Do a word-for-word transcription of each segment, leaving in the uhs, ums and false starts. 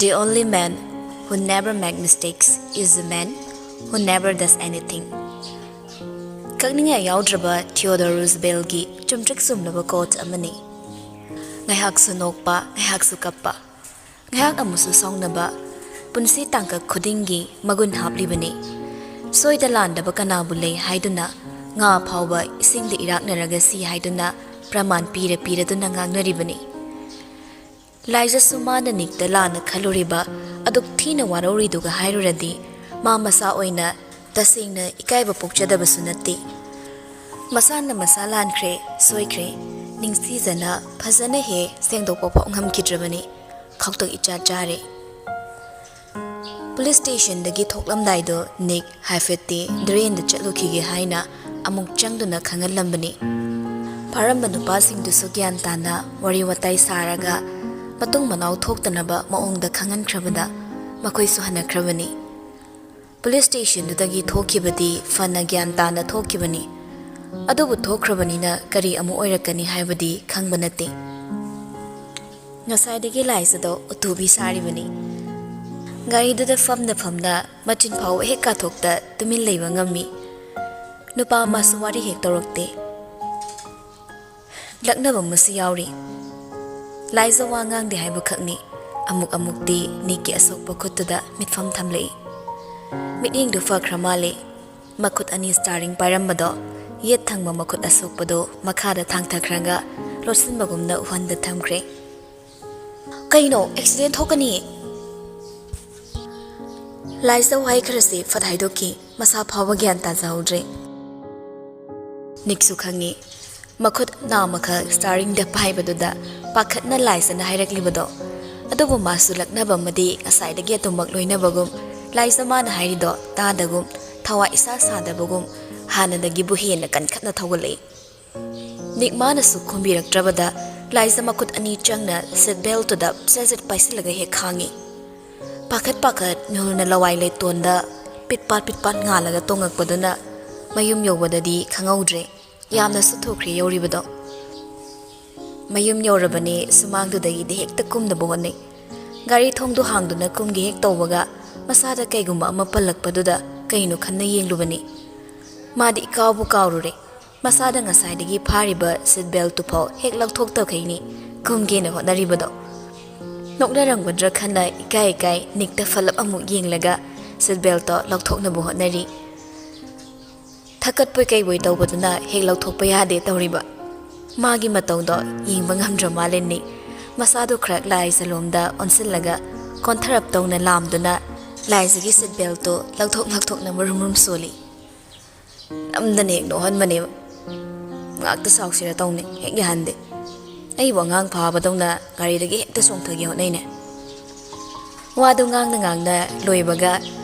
The only man who never make mistakes is the man who never does anything. ꯀꯛꯅꯤꯡꯉꯥꯏ ꯌꯥꯎꯗ꯭ꯔꯕ Theodore ꯔꯨꯖꯕꯦꯜꯒꯤ ꯆꯨꯝꯇ꯭ꯔꯤꯛ ꯆꯨꯝꯂꯕ ꯀꯣꯠ ꯑꯃꯅꯤ꯫ ꯉꯥꯏꯍꯥꯛꯁꯨ ꯅꯣꯛꯄ, ꯉꯥꯏꯍꯥꯛꯁꯨ ꯀꯞꯄ, ꯉꯥꯏꯍꯥꯛ ꯑꯃꯨꯛꯁꯨ ꯁꯥꯎꯅꯕ, ꯄꯨꯟꯁꯤ ꯇꯥꯡꯀꯛ ꯈꯨꯗꯤꯡꯒꯤ ꯃꯒꯨꯟ ꯍꯥꯞꯂꯤꯕꯅꯤ꯫ ꯁꯣꯏꯗ ꯂꯥꯟꯗꯕ ꯀꯅꯥꯕꯨ ꯂꯩ ꯍꯥꯏꯗꯨꯅ, ꯉꯥ ꯐꯥꯎꯕ ꯏꯁꯤꯡꯗ ꯏꯔꯥꯛꯅꯔꯒ ꯁꯤ ꯍꯥꯏꯗꯨꯅ ꯄ꯭ꯔꯃꯥꯟ ꯄꯤꯔ ꯄꯤꯔꯗꯨꯅ ꯉꯥꯡꯅꯔꯤꯕꯅꯤ꯫ ꯂꯥꯏꯖꯁꯨ ꯃꯥꯅ ꯅꯤꯛꯇ ꯂꯥꯟꯅ ꯈꯜꯂꯨꯔꯤꯕ, ꯑꯗꯨꯛ ꯊꯤꯅ ꯋꯥꯔꯧꯔꯤꯗꯨꯒ ꯍꯥꯏꯔꯨꯔꯗꯤ, ꯃꯥ ꯃꯁꯥ ꯑꯣꯏꯅ ꯇꯁꯦꯡꯅ ꯏꯀꯥꯏꯕ ꯄꯣꯛꯆꯗꯕꯁꯨ ꯅꯠꯇꯦ꯫ ꯃꯁꯥꯅ ꯃꯁꯥ ꯂꯥꯟꯈ꯭ꯔꯦ, ꯁꯣꯏꯈ꯭ꯔꯦ, ꯅꯤꯡꯊꯤꯖꯅ ꯐꯖꯅ ꯍꯦꯛ ꯁꯦꯡꯗꯣꯛꯄ ꯐꯥꯎ ꯉꯝꯈꯤꯗ꯭ꯔꯕꯅꯤ꯫ ꯈꯧꯇꯛ ꯏꯆꯥ ꯆꯥꯔꯦ꯫ ꯄꯨꯂꯤꯁ ꯁ꯭ꯇꯦꯁꯟꯗꯒꯤ ꯊꯣꯛꯂꯝꯗꯥꯏꯗꯣ ꯅꯤꯛ ꯍꯥꯏꯐꯦꯠꯇꯤ ꯗ꯭ꯔꯦꯟꯗ ꯆꯠꯂꯨꯈꯤꯒꯦ ꯍꯥꯏꯅ ꯑꯃꯨꯛ ꯆꯪꯗꯨꯅ ꯈꯪꯍꯜꯂꯝꯕꯅꯤ꯫ ꯐꯥꯔꯝꯕ ꯅꯨꯄꯥꯁꯤꯡꯗꯨꯁꯨ ꯒ꯭ꯌꯥꯟ ꯇꯥꯅ ꯋꯥꯔꯤ ꯋꯥꯇꯥꯏ ꯁꯥꯔꯒ ꯃꯇꯨꯡ ꯃꯅꯥꯎ ꯊꯣꯛꯇꯅꯕ ꯃꯑꯣꯡꯗ ꯈꯪꯍꯟꯈ꯭ꯔꯕꯗ ꯃꯈꯣꯏꯁꯨ ꯍꯟꯅꯈ꯭ꯔꯕꯅꯤ꯫ ꯄꯨꯂꯤꯁ ꯁ꯭ꯇꯦꯁꯟꯗꯨꯗꯒꯤ ꯊꯣꯛꯈꯤꯕꯗꯤ ꯐꯅ ꯒ꯭ꯌꯥꯟ ꯇꯥꯅ ꯊꯣꯛꯈꯤꯕꯅꯤ꯫ ꯑꯗꯨꯕꯨ ꯊꯣꯛꯈ꯭ꯔꯕꯅꯤꯅ ꯀꯔꯤ ꯑꯃꯨꯛ ꯑꯣꯏꯔꯛꯀꯅꯤ ꯍꯥꯏꯕꯗꯤ ꯈꯪꯕ ꯅꯠꯇꯦ꯫ ꯉꯁꯥꯏꯗꯒꯤ ꯂꯥꯏꯖꯗꯣ ꯎꯇꯨꯕꯤ ꯁꯥꯔꯤꯕꯅꯤ꯫ ꯒꯥꯔꯤꯗꯨꯗ ꯐꯝꯅ ꯐꯝꯅ ꯃꯆꯤꯟ ꯐꯥꯎꯕ ꯍꯦꯛ ꯀꯥꯊꯣꯛꯇ ꯇꯨꯃꯤꯟ ꯂꯩꯕ ꯉꯝꯃꯤ꯫ ꯅꯨꯄꯥ ꯑꯃꯁꯨ ꯋꯥꯔꯤ ꯍꯦꯛ ꯇꯧꯔꯛꯇꯦ꯫ ꯂꯛꯅꯕ ꯑꯃꯁꯨ ꯌꯥꯎꯔꯤ꯫ ꯂꯥꯏꯖ ꯋꯥ ꯉꯥꯡꯗꯦ ꯍꯥꯏꯕꯈꯛꯅꯤ꯫ ꯑꯃꯨꯛ ꯑꯃꯨꯛꯇꯤ ꯅꯤꯛꯀꯤ ꯑꯁꯣꯛꯄ ꯈꯨꯠꯇꯨꯗ ꯃꯤꯠꯐꯝ ꯊꯝꯂꯛꯏ꯫ ꯃꯤꯠꯌꯦꯡꯗꯨ ꯐꯈ꯭ꯔ ꯃꯥꯜꯂꯦ꯫ ꯃꯈꯨꯠ ꯑꯅꯤ ꯁ꯭ꯇꯥꯔꯤꯡ ꯄꯥꯏꯔꯝꯕꯗꯣ, ꯌꯦꯠ ꯊꯪꯕ ꯃꯈꯨꯠ ꯑꯁꯣꯛꯄꯗꯨ ꯃꯈꯥꯗ ꯊꯥꯡꯊꯈ꯭ꯔꯒ ꯂꯣꯠꯁꯤꯟꯕꯒꯨꯝꯅ ꯎꯍꯟꯗ ꯊꯝꯈ꯭ꯔꯦ꯫ "ꯀꯩꯅꯣ, ꯑꯦꯛꯁꯤꯗꯦꯟ ꯊꯣꯛꯀꯅꯤ!" ꯂꯥꯏꯖ ꯋꯥꯍꯩ ꯈꯔꯁꯤ ꯐꯠ ꯍꯥꯏꯗꯣꯛꯈꯤ꯫ ꯃꯁꯥ ꯐꯥꯎꯕ ꯒ꯭ꯌꯥꯟ ꯇꯥꯖꯍꯧꯗ꯭ꯔꯦ꯫ ꯅꯤꯛꯁꯨ ꯈꯪꯉꯤ꯫ ꯃꯈꯨꯠ ꯅꯥꯝꯃꯈꯛ ꯁ꯭ꯇꯥꯔꯤꯡꯗ ꯄꯥꯏꯕꯗꯨꯗ ꯄꯥꯈꯠꯅ ꯂꯥꯏꯖꯅ ꯍꯥꯏꯔꯛꯂꯤꯕꯗꯣ꯫ ꯑꯗꯨꯕꯨ ꯃꯥꯁꯨ ꯂꯛꯅꯕ ꯑꯃꯗꯤ ꯉꯁꯥꯏꯗꯒꯤ ꯑꯗꯨꯃꯛ ꯂꯣꯏꯅꯕꯒꯨꯝ, ꯂꯥꯏꯖ ꯃꯥꯅ ꯍꯥꯏꯔꯤꯗꯣ ꯇꯥꯗꯒꯨꯝ, ꯊꯋꯥ ꯏꯁꯥ ꯁꯥꯗꯕꯒꯨꯝ, ꯍꯥꯟꯅꯗꯒꯤꯕꯨ ꯍꯦꯟꯅ ꯀꯟꯈꯠꯅ ꯊꯧꯒꯠꯂꯛꯏ꯫ ꯅꯤꯛ ꯃꯥꯅꯁꯨ ꯈꯨꯝꯕꯤꯔꯛꯇ꯭ꯔꯕꯗ ꯂꯥꯏꯖ ꯃꯈꯨꯠ ꯑꯅꯤ ꯆꯪꯅ ꯁꯤꯠ ꯕꯦꯜꯇꯨꯗ ꯁꯠ ꯁꯠ ꯄꯥꯏꯁꯤꯜꯂꯒ ꯍꯦꯛ ꯈꯥꯡꯉꯤ꯫ ꯄꯥꯈꯠ ꯄꯥꯈꯠ ꯃꯤꯍꯨꯜꯅ ꯂꯋꯥꯏ ꯂꯩꯇꯣꯟꯗ ꯄꯤꯠ ꯄꯥꯠ ꯄꯤꯠ ꯄꯥꯠ ꯉꯥꯜꯂꯒ ꯇꯣꯡꯉꯛꯄꯗꯨꯅ ꯃꯌꯨꯝ ꯌꯧꯕꯗꯗꯤ ꯈꯪꯍꯧꯗ꯭ꯔꯦ꯫ ꯌꯥꯝꯅꯁꯨ ꯊꯨꯈ꯭ꯔꯦ ꯌꯧꯔꯤꯕꯗꯣ꯫ ꯃꯌꯨꯝ ꯌꯧꯔꯕꯅꯤ, ꯁꯨꯃꯥꯡꯗꯨꯗꯒꯤꯗꯤ ꯍꯦꯛꯇ ꯀꯨꯝꯅꯕ ꯍꯣꯠꯅꯩ꯫ ꯒꯥꯔꯤ ꯊꯣꯡꯗꯨ ꯍꯥꯡꯗꯨꯅ ꯀꯨꯝꯒꯦ ꯍꯦꯛ ꯇꯧꯕꯒ, ꯃꯁꯥꯗ ꯀꯩꯒꯨꯝꯕ ꯑꯃ ꯄꯜꯂꯛꯄꯗꯨꯗ ꯀꯩꯅꯣ ꯈꯟꯅ ꯌꯦꯡꯂꯨꯕꯅꯤ꯫ ꯃꯥꯗꯤ ꯏꯀꯥꯎꯕꯨ ꯀꯥꯎꯔꯨꯔꯦ꯫ ꯃꯁꯥꯗ ꯉꯁꯥꯏꯗꯒꯤ ꯐꯥꯔꯤꯕ ꯁꯤꯠ ꯕꯦꯜꯠꯇꯨꯐꯥꯎ ꯍꯦꯛ ꯂꯧꯊꯣꯛꯇꯈꯩꯅꯤ ꯀꯨꯝꯒꯦꯅ ꯍꯣꯠꯅꯔꯤꯕꯗꯣ꯫ ꯅꯣꯛꯅꯔꯝꯒꯗ꯭ꯔꯥ ꯈꯟꯅ ꯏꯀꯥꯏ ꯏꯀꯥꯏ ꯅꯤꯛꯇ ꯐꯠꯂꯞ ꯑꯃꯨꯛ ꯌꯦꯡꯂꯒ ꯁꯤꯠ ꯕꯦꯜꯠꯇꯣ ꯂꯧꯊꯣꯛꯅꯕ ꯍꯣꯠꯅꯔꯤ꯫ ꯊꯛꯀꯠꯄꯣꯏ ꯀꯩꯕꯣꯏ ꯇꯧꯕꯗꯨꯅ ꯍꯦꯛ ꯂꯧꯊꯣꯛꯄ ꯌꯥꯗꯦ ꯇꯧꯔꯤꯕ꯫ ꯃꯥꯒꯤ ꯃꯇꯧꯗꯣ ꯌꯦꯡꯕ ꯉꯝꯗ꯭ꯔ ꯃꯥꯜꯂꯦ ꯅꯤꯛ꯫ ꯃꯁꯥꯗꯣ ꯈꯔ ꯂꯥꯏꯖꯂꯣꯝꯗ ꯑꯣꯟꯁꯤꯜꯂꯒ ꯀꯣꯟꯊꯔꯞ ꯇꯧꯅ ꯂꯥꯝꯗꯨꯅ ꯂꯥꯏꯖꯒꯤ ꯁꯤꯠ ꯕꯦꯜꯠꯇꯣ ꯂꯧꯊꯣꯛ ꯂꯧꯊꯣꯛꯅ ꯃꯔꯨꯝ ꯃꯔꯨꯝ ꯁꯣꯜꯂꯤ꯫ ꯅꯝꯗꯅ ꯍꯦꯛ ꯅꯣꯛꯍꯟꯕꯅꯦꯕ꯫ ꯉꯥꯛꯇ ꯁꯥꯎꯁꯤꯔ ꯇꯧꯅꯤ, ꯍꯦꯛ ꯌꯥꯍꯟꯗꯦ꯫ ꯑꯩꯕꯨ ꯑꯉꯥꯡ ꯐꯥꯕꯗꯧꯅ ꯒꯥꯔꯤꯗꯒꯤ ꯍꯦꯛꯇ ꯆꯣꯡꯊꯒꯦ ꯍꯣꯠꯅꯩꯅꯦ꯫ ꯋꯥꯗꯨ ꯉꯥꯡꯅ ꯉꯥꯡꯅ ꯂꯣꯏꯕꯒ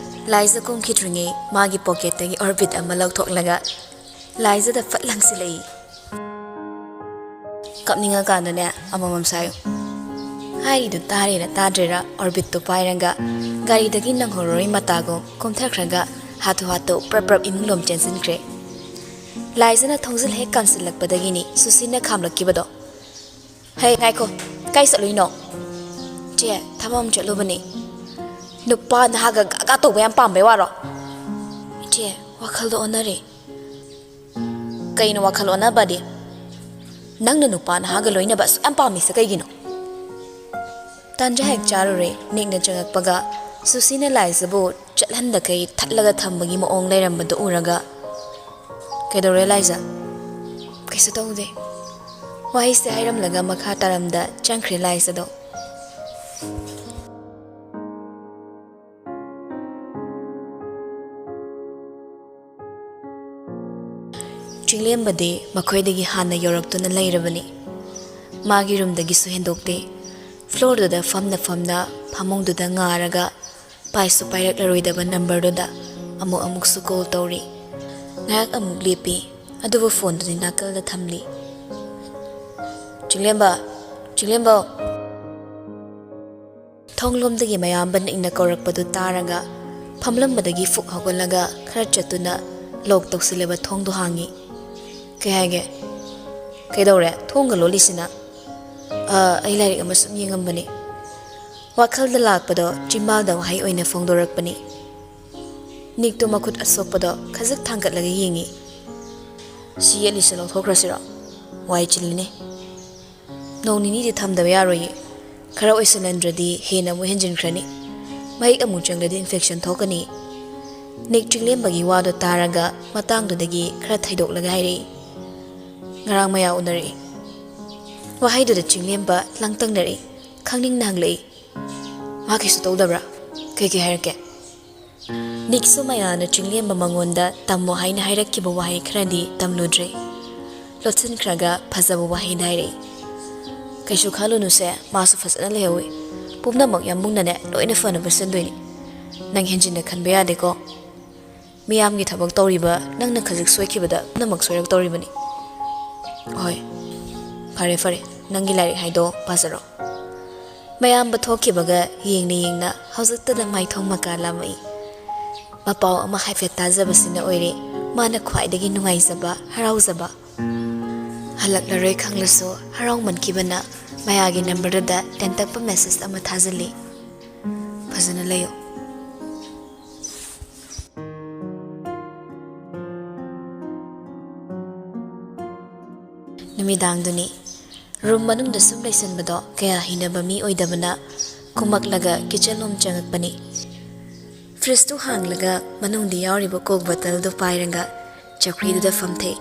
ꯂꯥꯏꯖ ꯀꯨꯝꯈꯤꯗ꯭ꯔꯤꯉꯩ ꯃꯥꯒꯤ ꯄꯣꯀꯦꯠꯇꯒꯤ ꯑꯣꯔꯕꯤꯠ ꯑꯃ ꯂꯧꯊꯣꯛꯂꯒ ꯂꯥꯏꯖꯗ ꯐꯠ ꯂꯪꯁꯤꯜꯂꯛꯏ꯫ ꯀꯞꯅꯤꯡꯉꯀꯥꯟꯗꯅꯦ ꯑꯃꯃꯝ ꯁꯥꯏꯌꯨ꯫ ꯍꯥꯏꯔꯤꯗꯨ ꯇꯥꯔꯤꯔ ꯇꯥꯗ꯭ꯔꯤꯔ ꯑꯣꯔꯕꯤꯠꯇꯨ ꯄꯥꯏꯔꯒ ꯒꯥꯔꯤꯗꯒꯤ ꯅꯪꯍꯧꯔꯔꯣꯏ ꯃꯇꯥꯒꯨꯝ ꯀꯨꯝꯊꯈ꯭ꯔꯒ ꯍꯥꯊꯨ ꯍꯥꯊꯨ ꯄ꯭ꯔꯞ ꯄ꯭ꯔꯞ ꯏꯃꯨꯡꯂꯣꯝ ꯆꯦꯟꯁꯤꯟꯈ꯭ꯔꯦ꯫ ꯂꯥꯏꯖꯅ ꯊꯣꯡꯖꯤꯜ ꯍꯦꯛ ꯀꯥꯟꯁꯤꯜꯂꯛꯄꯗꯒꯤꯅꯤ ꯁꯨꯁꯤꯅ ꯈꯥꯝꯂꯛꯈꯤꯕꯗꯣ꯫ "ꯍꯩ, ꯉꯥꯏꯈꯣ, ꯀꯥꯏ ꯆꯠꯂꯨꯏꯅꯣ?" "ꯏꯆꯦ, ꯊꯕꯛ ꯑꯃ ꯆꯠꯂꯨꯕꯅꯤ꯫" "ꯅꯨꯄꯥ ꯅꯍꯥꯒ ꯒꯥꯒꯥ ꯇꯧꯕ ꯌꯥꯝ ꯄꯥꯝꯕꯩ ꯋꯥꯔꯣ?" "ꯏꯆꯦ, ꯋꯥꯈꯜꯗꯣ ꯑꯣꯟꯅꯔꯦ꯫" "ꯀꯩꯅꯣ ꯋꯥꯈꯜ ꯑꯣꯟꯅꯕꯗꯤ? ꯅꯪꯅ ꯅꯨꯄꯥ ꯅꯍꯥꯒ ꯂꯣꯏꯅꯕ ꯑꯁꯨꯛ ꯌꯥꯝ ꯄꯥꯝꯃꯤꯁꯦ ꯀꯩꯒꯤꯅꯣ?" ꯇꯟꯖꯥ ꯍꯦꯛ ꯆꯥꯔꯨꯔꯦ꯫ ꯅꯤꯛꯅ ꯆꯪꯉꯛꯄꯒ ꯁꯨꯁꯤꯅ ꯂꯥꯏꯖꯕꯨ ꯆꯠꯍꯟꯗꯈꯩ ꯊꯠꯂꯒ ꯊꯝꯕꯒꯤ ꯃꯑꯣꯡ ꯂꯩꯔꯝꯕꯗꯨ ꯎꯔꯒ, "ꯀꯩꯗꯧꯔꯦ ꯂꯥꯏꯖ?" "ꯀꯩꯁꯨ ꯇꯧꯗꯦ꯫" ꯋꯥꯍꯩꯁꯦ ꯍꯥꯏꯔꯝꯂꯒ ꯃꯈꯥ ꯇꯥꯔꯝꯗ ꯆꯪꯈ꯭ꯔꯦ ꯂꯥꯏꯖꯗꯣ꯫ ꯆꯤꯡꯂꯦꯝꯕꯗꯤ ꯃꯈꯣꯏꯗꯒꯤ ꯍꯥꯟꯅ ꯌꯧꯔꯛꯇꯨꯅ ꯂꯩꯔꯕꯅꯤ꯫ ꯃꯥꯒꯤ ꯔꯨꯝꯗꯒꯤꯁꯨ ꯍꯦꯟꯗꯣꯛꯇꯦ꯫ ꯐ꯭ꯂꯣꯔꯗꯨꯗ ꯐꯝꯅ ꯐꯝꯅ ꯐꯃꯨꯡꯗꯨꯗ ꯉꯥꯔꯒ ꯄꯥꯏꯁꯨ ꯄꯥꯏꯔꯛꯂꯔꯣꯏꯗꯕ ꯅꯝꯕꯔꯗꯨꯗ ꯑꯃꯨꯛ ꯑꯃꯨꯛꯁꯨ ꯀꯣꯜ ꯇꯧꯔꯤ꯫ ꯉꯥꯏꯍꯥꯛ ꯑꯃꯨꯛ ꯂꯦꯞꯄꯤ, ꯑꯗꯨꯕꯨ ꯐꯣꯟꯗꯨꯗꯤ ꯅꯥꯀꯜꯗ ꯊꯝꯂꯤ꯫ "ꯆꯤꯡꯂꯦꯝꯕ, ꯆꯤꯡꯂꯦꯝꯕꯧ!" ꯊꯣꯡꯂꯣꯝꯗꯒꯤ ꯃꯌꯥꯝꯕ ꯅꯤꯛꯅ ꯀꯧꯔꯛꯄꯗꯨ ꯇꯥꯔꯒ ꯐꯝꯂꯝꯕꯗꯒꯤ ꯐꯨꯛ ꯍꯧꯒꯠꯂꯒ ꯈꯔ ꯆꯠꯇꯨꯅ ꯂꯣꯛ ꯇꯧꯁꯤꯜꯂꯕ ꯊꯣꯡꯗꯨ ꯍꯥꯡꯉꯤ꯫ "ꯀꯩ ꯍꯥꯏꯒꯦ? ꯀꯩꯗꯧꯔꯦ? ꯊꯣꯡꯒ ꯂꯣꯜꯂꯤꯁꯤꯅ?" "ꯑ, ꯑꯩ ꯂꯥꯏꯔꯤꯛ ꯑꯃ ꯁꯨꯝ ꯌꯦꯡꯉꯝꯕꯅꯤ꯫" ꯋꯥꯈꯜꯗ ꯂꯥꯛꯄꯗꯣ ꯆꯤꯝꯕꯥꯜꯗ ꯋꯥꯍꯩ ꯑꯣꯏꯅ ꯐꯣꯡꯗꯣꯔꯛꯄꯅꯤ꯫ ꯅꯤꯛꯇꯣ ꯃꯈꯨꯠ ꯑꯁꯣꯛꯄꯗꯣ ꯈꯖꯤꯛ ꯊꯥꯡꯒꯠꯂꯒ ꯌꯦꯡꯉꯤ꯫ "ꯁꯤ ꯌꯦꯠꯂꯤꯁꯦ ꯂꯧꯊꯣꯛꯈ꯭ꯔꯁꯤꯔꯣ? ꯋꯥꯏ ꯆꯤꯜꯂꯤꯅꯦ꯫ ꯅꯣꯡ ꯅꯤꯅꯤꯗꯤ ꯊꯝꯗꯕ ꯌꯥꯔꯣꯏꯌꯦ꯫ ꯈꯔ ꯑꯣꯏꯁꯤꯜꯍꯟꯗ꯭ꯔꯗꯤ ꯍꯦꯟꯅ ꯑꯃꯨꯛ ꯍꯦꯟꯖꯤꯟꯈ꯭ꯔꯅꯤ꯫ ꯃꯍꯤꯛ ꯑꯃꯨꯛ ꯆꯪꯂꯗꯤ ꯏꯟꯐꯦꯛꯁꯟ ꯊꯣꯛꯀꯅꯤ꯫" ꯅꯤꯛ ꯆꯤꯡꯂꯦꯝꯕꯒꯤ ꯋꯥꯗꯣ ꯇꯥꯔꯒ ꯃꯇꯥꯡꯗꯨꯗꯒꯤ ꯈꯔ ꯊꯩꯗꯣꯛꯂꯒ ꯍꯥꯏꯔꯛꯏ꯫ "ꯉꯔꯥꯡ ꯃꯌꯥ ꯎꯅꯔꯛꯏ꯫" ꯋꯥꯍꯩꯗꯨꯗ ꯆꯤꯡꯂꯦꯝꯕ ꯂꯥꯡꯇꯛꯅꯔꯛꯏ꯫ ꯈꯪꯅꯤꯡꯅ ꯍꯪꯂꯛꯏ꯫ "ꯃꯥ ꯀꯩꯁꯨ ꯇꯧꯗꯕ꯭ꯔꯥ? ꯀꯩꯀꯩ ꯍꯥꯏꯔꯛꯀꯦ?" ꯅꯤꯛꯁꯨ ꯃꯌꯥꯅ ꯆꯤꯡꯂꯦꯝꯕ ꯃꯉꯣꯟꯗ ꯇꯝꯃꯣ ꯍꯥꯏꯅ ꯍꯥꯏꯔꯛꯈꯤꯕ ꯋꯥꯍꯩ ꯈꯔꯗꯤ ꯇꯝꯂꯨꯗ꯭ꯔꯦ꯫ ꯂꯣꯠꯁꯤꯟꯈ꯭ꯔꯒ ꯐꯖꯕ ꯋꯥꯍꯩꯗ ꯍꯥꯏꯔꯛꯏ꯫ "ꯀꯩꯁꯨ ꯈꯜꯂꯨꯅꯨꯁꯦ, ꯃꯥꯁꯨ ꯐꯖꯅ ꯂꯩꯍꯧꯏ꯫ ꯄꯨꯝꯅꯃꯛ ꯌꯥꯝꯕꯨꯡꯅꯅꯦ ꯂꯣꯏꯅ ꯐꯅꯕ ꯁꯤꯟꯗꯣꯏꯅꯤ꯫ ꯅꯪ ꯍꯦꯟꯖꯤꯟꯅ ꯈꯟꯕ ꯌꯥꯗꯦꯀꯣ꯫ ꯃꯤꯌꯥꯝꯒꯤ ꯊꯕꯛ ꯇꯧꯔꯤꯕ ꯅꯪꯅ ꯈꯖꯤꯛ ꯁꯣꯏꯈꯤꯕꯗ ꯄꯨꯝꯅꯃꯛ ꯁꯣꯏꯔꯛꯇꯧꯔꯤꯕꯅꯤ꯫ ꯍꯣꯏ, ꯐꯔꯦ ꯐꯔꯦ, ꯅꯪꯒꯤ ꯂꯥꯏꯔꯤꯛ ꯍꯥꯏꯗꯣ ꯄꯥꯖꯔꯣ꯫" ꯃꯌꯥꯝꯕ ꯊꯣꯛꯈꯤꯕꯒ ꯌꯦꯡꯅ ꯌꯦꯡꯅ ꯍꯧꯖꯤꯛꯇꯗ ꯃꯥꯏꯊꯣꯡ ꯃꯀꯥ ꯂꯥꯝꯃꯛꯏ꯫ ꯃꯄꯥꯎ ꯑꯃ ꯍꯥꯏꯐꯦꯠ ꯇꯥꯖꯕꯁꯤꯅ ꯑꯣꯏꯔꯦ ꯃꯥꯅ ꯈ꯭ꯋꯥꯏꯗꯒꯤ ꯅꯨꯡꯉꯥꯏꯖꯕ, ꯍꯔꯥꯎꯖꯕ꯫ ꯍꯜꯂꯛꯂꯔꯣꯏ ꯈꯪꯂꯁꯨ ꯍꯔꯥꯎꯃꯟꯈꯤꯕꯅ ꯃꯌꯥꯒꯤ ꯅꯝꯕꯔꯗꯨꯗ ꯇꯦꯟꯇꯛꯄ ꯃꯦꯁꯦꯖ ꯑꯃ ꯊꯥꯖꯤꯜꯂꯤ꯫ "ꯐꯖꯅ ꯂꯩꯌꯨ꯫" ꯅꯨꯃꯤꯗꯥꯡꯗꯨꯅꯤ꯫ ꯔꯨꯝ ꯃꯅꯨꯡꯗ ꯁꯨꯝ ꯂꯩꯁꯟꯕꯗꯣ ꯀꯌꯥ ꯍꯩꯅꯕ ꯃꯤ ꯑꯣꯏꯗꯕꯅ ꯀꯨꯝꯃꯛꯂꯒ ꯀꯤꯆꯟ ꯂꯣꯝ ꯆꯪꯉꯛꯄꯅꯤ꯫ ꯐ꯭ꯔꯤꯖꯇꯨ ꯍꯥꯡꯂꯒ ꯃꯅꯨꯡꯗ ꯌꯥꯎꯔꯤꯕ ꯀꯣꯛ ꯕꯣꯇꯜꯗꯨ ꯄꯥꯏꯔꯒ ꯆꯧꯀ꯭ꯔꯤꯗꯨꯗ ꯐꯝꯊꯩ꯫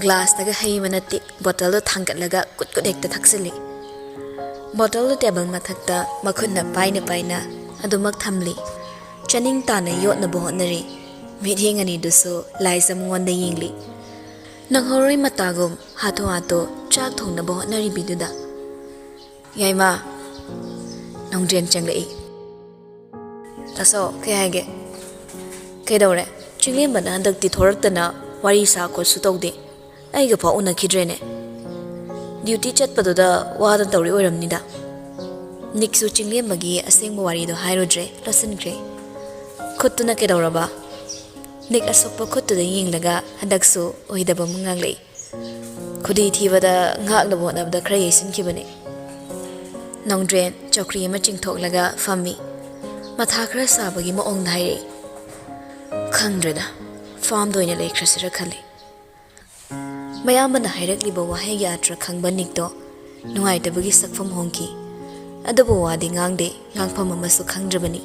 ꯒ꯭ꯂꯥꯁꯇꯒ ꯍꯩꯕ ꯅꯠꯇꯦ, ꯕꯣꯇꯜꯗꯨ ꯊꯥꯡꯒꯠꯂꯒ ꯀꯨꯠ ꯀꯨꯠ ꯍꯦꯛꯇ ꯊꯛꯆꯤꯜꯂꯤ꯫ ꯕꯣꯇꯜꯗꯨ ꯇꯦꯕꯜ ꯃꯊꯛꯇ ꯃꯈꯨꯠꯅ ꯄꯥꯏꯅ ꯄꯥꯏꯅ ꯑꯗꯨꯃꯛ ꯊꯝꯂꯤ꯫ ꯆꯥꯅꯤꯡ ꯇꯥꯅ ꯌꯣꯠꯅꯕ ꯍꯣꯠꯅꯔꯤ꯫ ꯃꯤꯠꯌꯦꯡ ꯑꯅꯤꯗꯨꯁꯨ ꯂꯥꯏꯖ ꯃꯉꯣꯟꯗ ꯌꯦꯡꯂꯤ꯫ ꯅꯪꯍꯧꯔꯣꯏ ꯃꯇꯥꯒꯨꯝ ꯍꯥꯊꯨ ꯍꯥꯊꯨ ꯆꯥꯛ ꯊꯣꯡꯅꯕ ꯍꯣꯠꯅꯔꯤꯕꯤꯗꯨꯗ꯫ "ꯌꯥꯏꯃ꯫" ꯅꯣꯡꯗ꯭ꯔꯦꯟ ꯆꯪꯂꯛꯏ꯫ "ꯇꯥꯁꯣ, ꯀꯩ ꯍꯥꯏꯒꯦ?" "ꯀꯩꯗꯧꯔꯦ? ꯆꯤꯡꯂꯦꯝꯕꯅ ꯍꯟꯗꯛꯇꯤ ꯊꯣꯔꯛꯇꯅ ꯋꯥꯔꯤ ꯁꯥ ꯈꯣꯠꯁꯨ ꯇꯧꯗꯦ꯫ ꯑꯩꯒ ꯐꯥꯎ ꯎꯅꯈꯤꯗ꯭ꯔꯦꯅꯦ꯫ ꯗ꯭ꯌꯨꯇꯤ ꯆꯠꯄꯗꯨꯗ ꯋꯥꯗꯅ ꯇꯧꯔꯤ ꯑꯣꯏꯔꯝꯅꯤꯗ꯫" ꯅꯤꯛꯁꯨ ꯆꯤꯡꯂꯦꯝꯕꯒꯤ ꯑꯁꯦꯡꯕ ꯋꯥꯔꯤꯗꯣ ꯍꯥꯏꯔꯨꯗ꯭ꯔꯦ, ꯂꯣꯠꯁꯤꯟꯈ꯭ꯔꯦ꯫ "ꯈꯨꯠꯇꯨꯅ ꯀꯩꯗꯧꯔꯕ?" ꯅꯤꯛ ꯑꯁꯣꯛꯄ ꯈꯨꯠꯇꯨꯗ ꯌꯦꯡꯂꯒ ꯍꯟꯗꯛꯁꯨ ꯑꯣꯏꯗꯕ ꯑꯃ ꯉꯥꯡꯂꯛꯏ꯫ "ꯈꯨꯗꯤ ꯊꯤꯕꯗ ꯉꯥꯛꯅꯕ ꯍꯣꯠꯅꯕꯗ ꯈꯔ ꯌꯩꯁꯤꯟꯈꯤꯕꯅꯤ꯫" ꯅꯣꯡꯗ꯭ꯔꯦꯟ ꯆꯧꯀ꯭ꯔꯤ ꯑꯃ ꯆꯤꯡꯊꯣꯛꯂꯒ ꯐꯝꯃꯤ꯫ ꯃꯊꯥ ꯈꯔ ꯁꯥꯕꯒꯤ ꯃꯑꯣꯡꯗ ꯍꯥꯏꯔꯛꯏ, "ꯈꯪꯗ꯭ꯔꯦꯗ, ꯐꯥꯝꯗ ꯑꯣꯏꯅ ꯂꯩꯈ꯭ꯔꯁꯤꯔ ꯈꯜꯂꯤ꯫" ꯃꯌꯥꯝꯕꯅ ꯍꯥꯏꯔꯛꯂꯤꯕ ꯋꯥꯍꯩꯒꯤ ꯑꯥꯔꯊ ꯈꯪꯕ ꯅꯤꯛꯇꯣ ꯅꯨꯡꯉꯥꯏꯇꯕꯒꯤ ꯁꯛꯐꯝ ꯍꯣꯡꯈꯤ꯫ ꯑꯗꯨꯕꯨ ꯋꯥꯗꯤ ꯉꯥꯡꯗꯦ, ꯉꯥꯡꯐꯝ ꯑꯃꯁꯨ ꯈꯪꯗ꯭ꯔꯕꯅꯤ꯫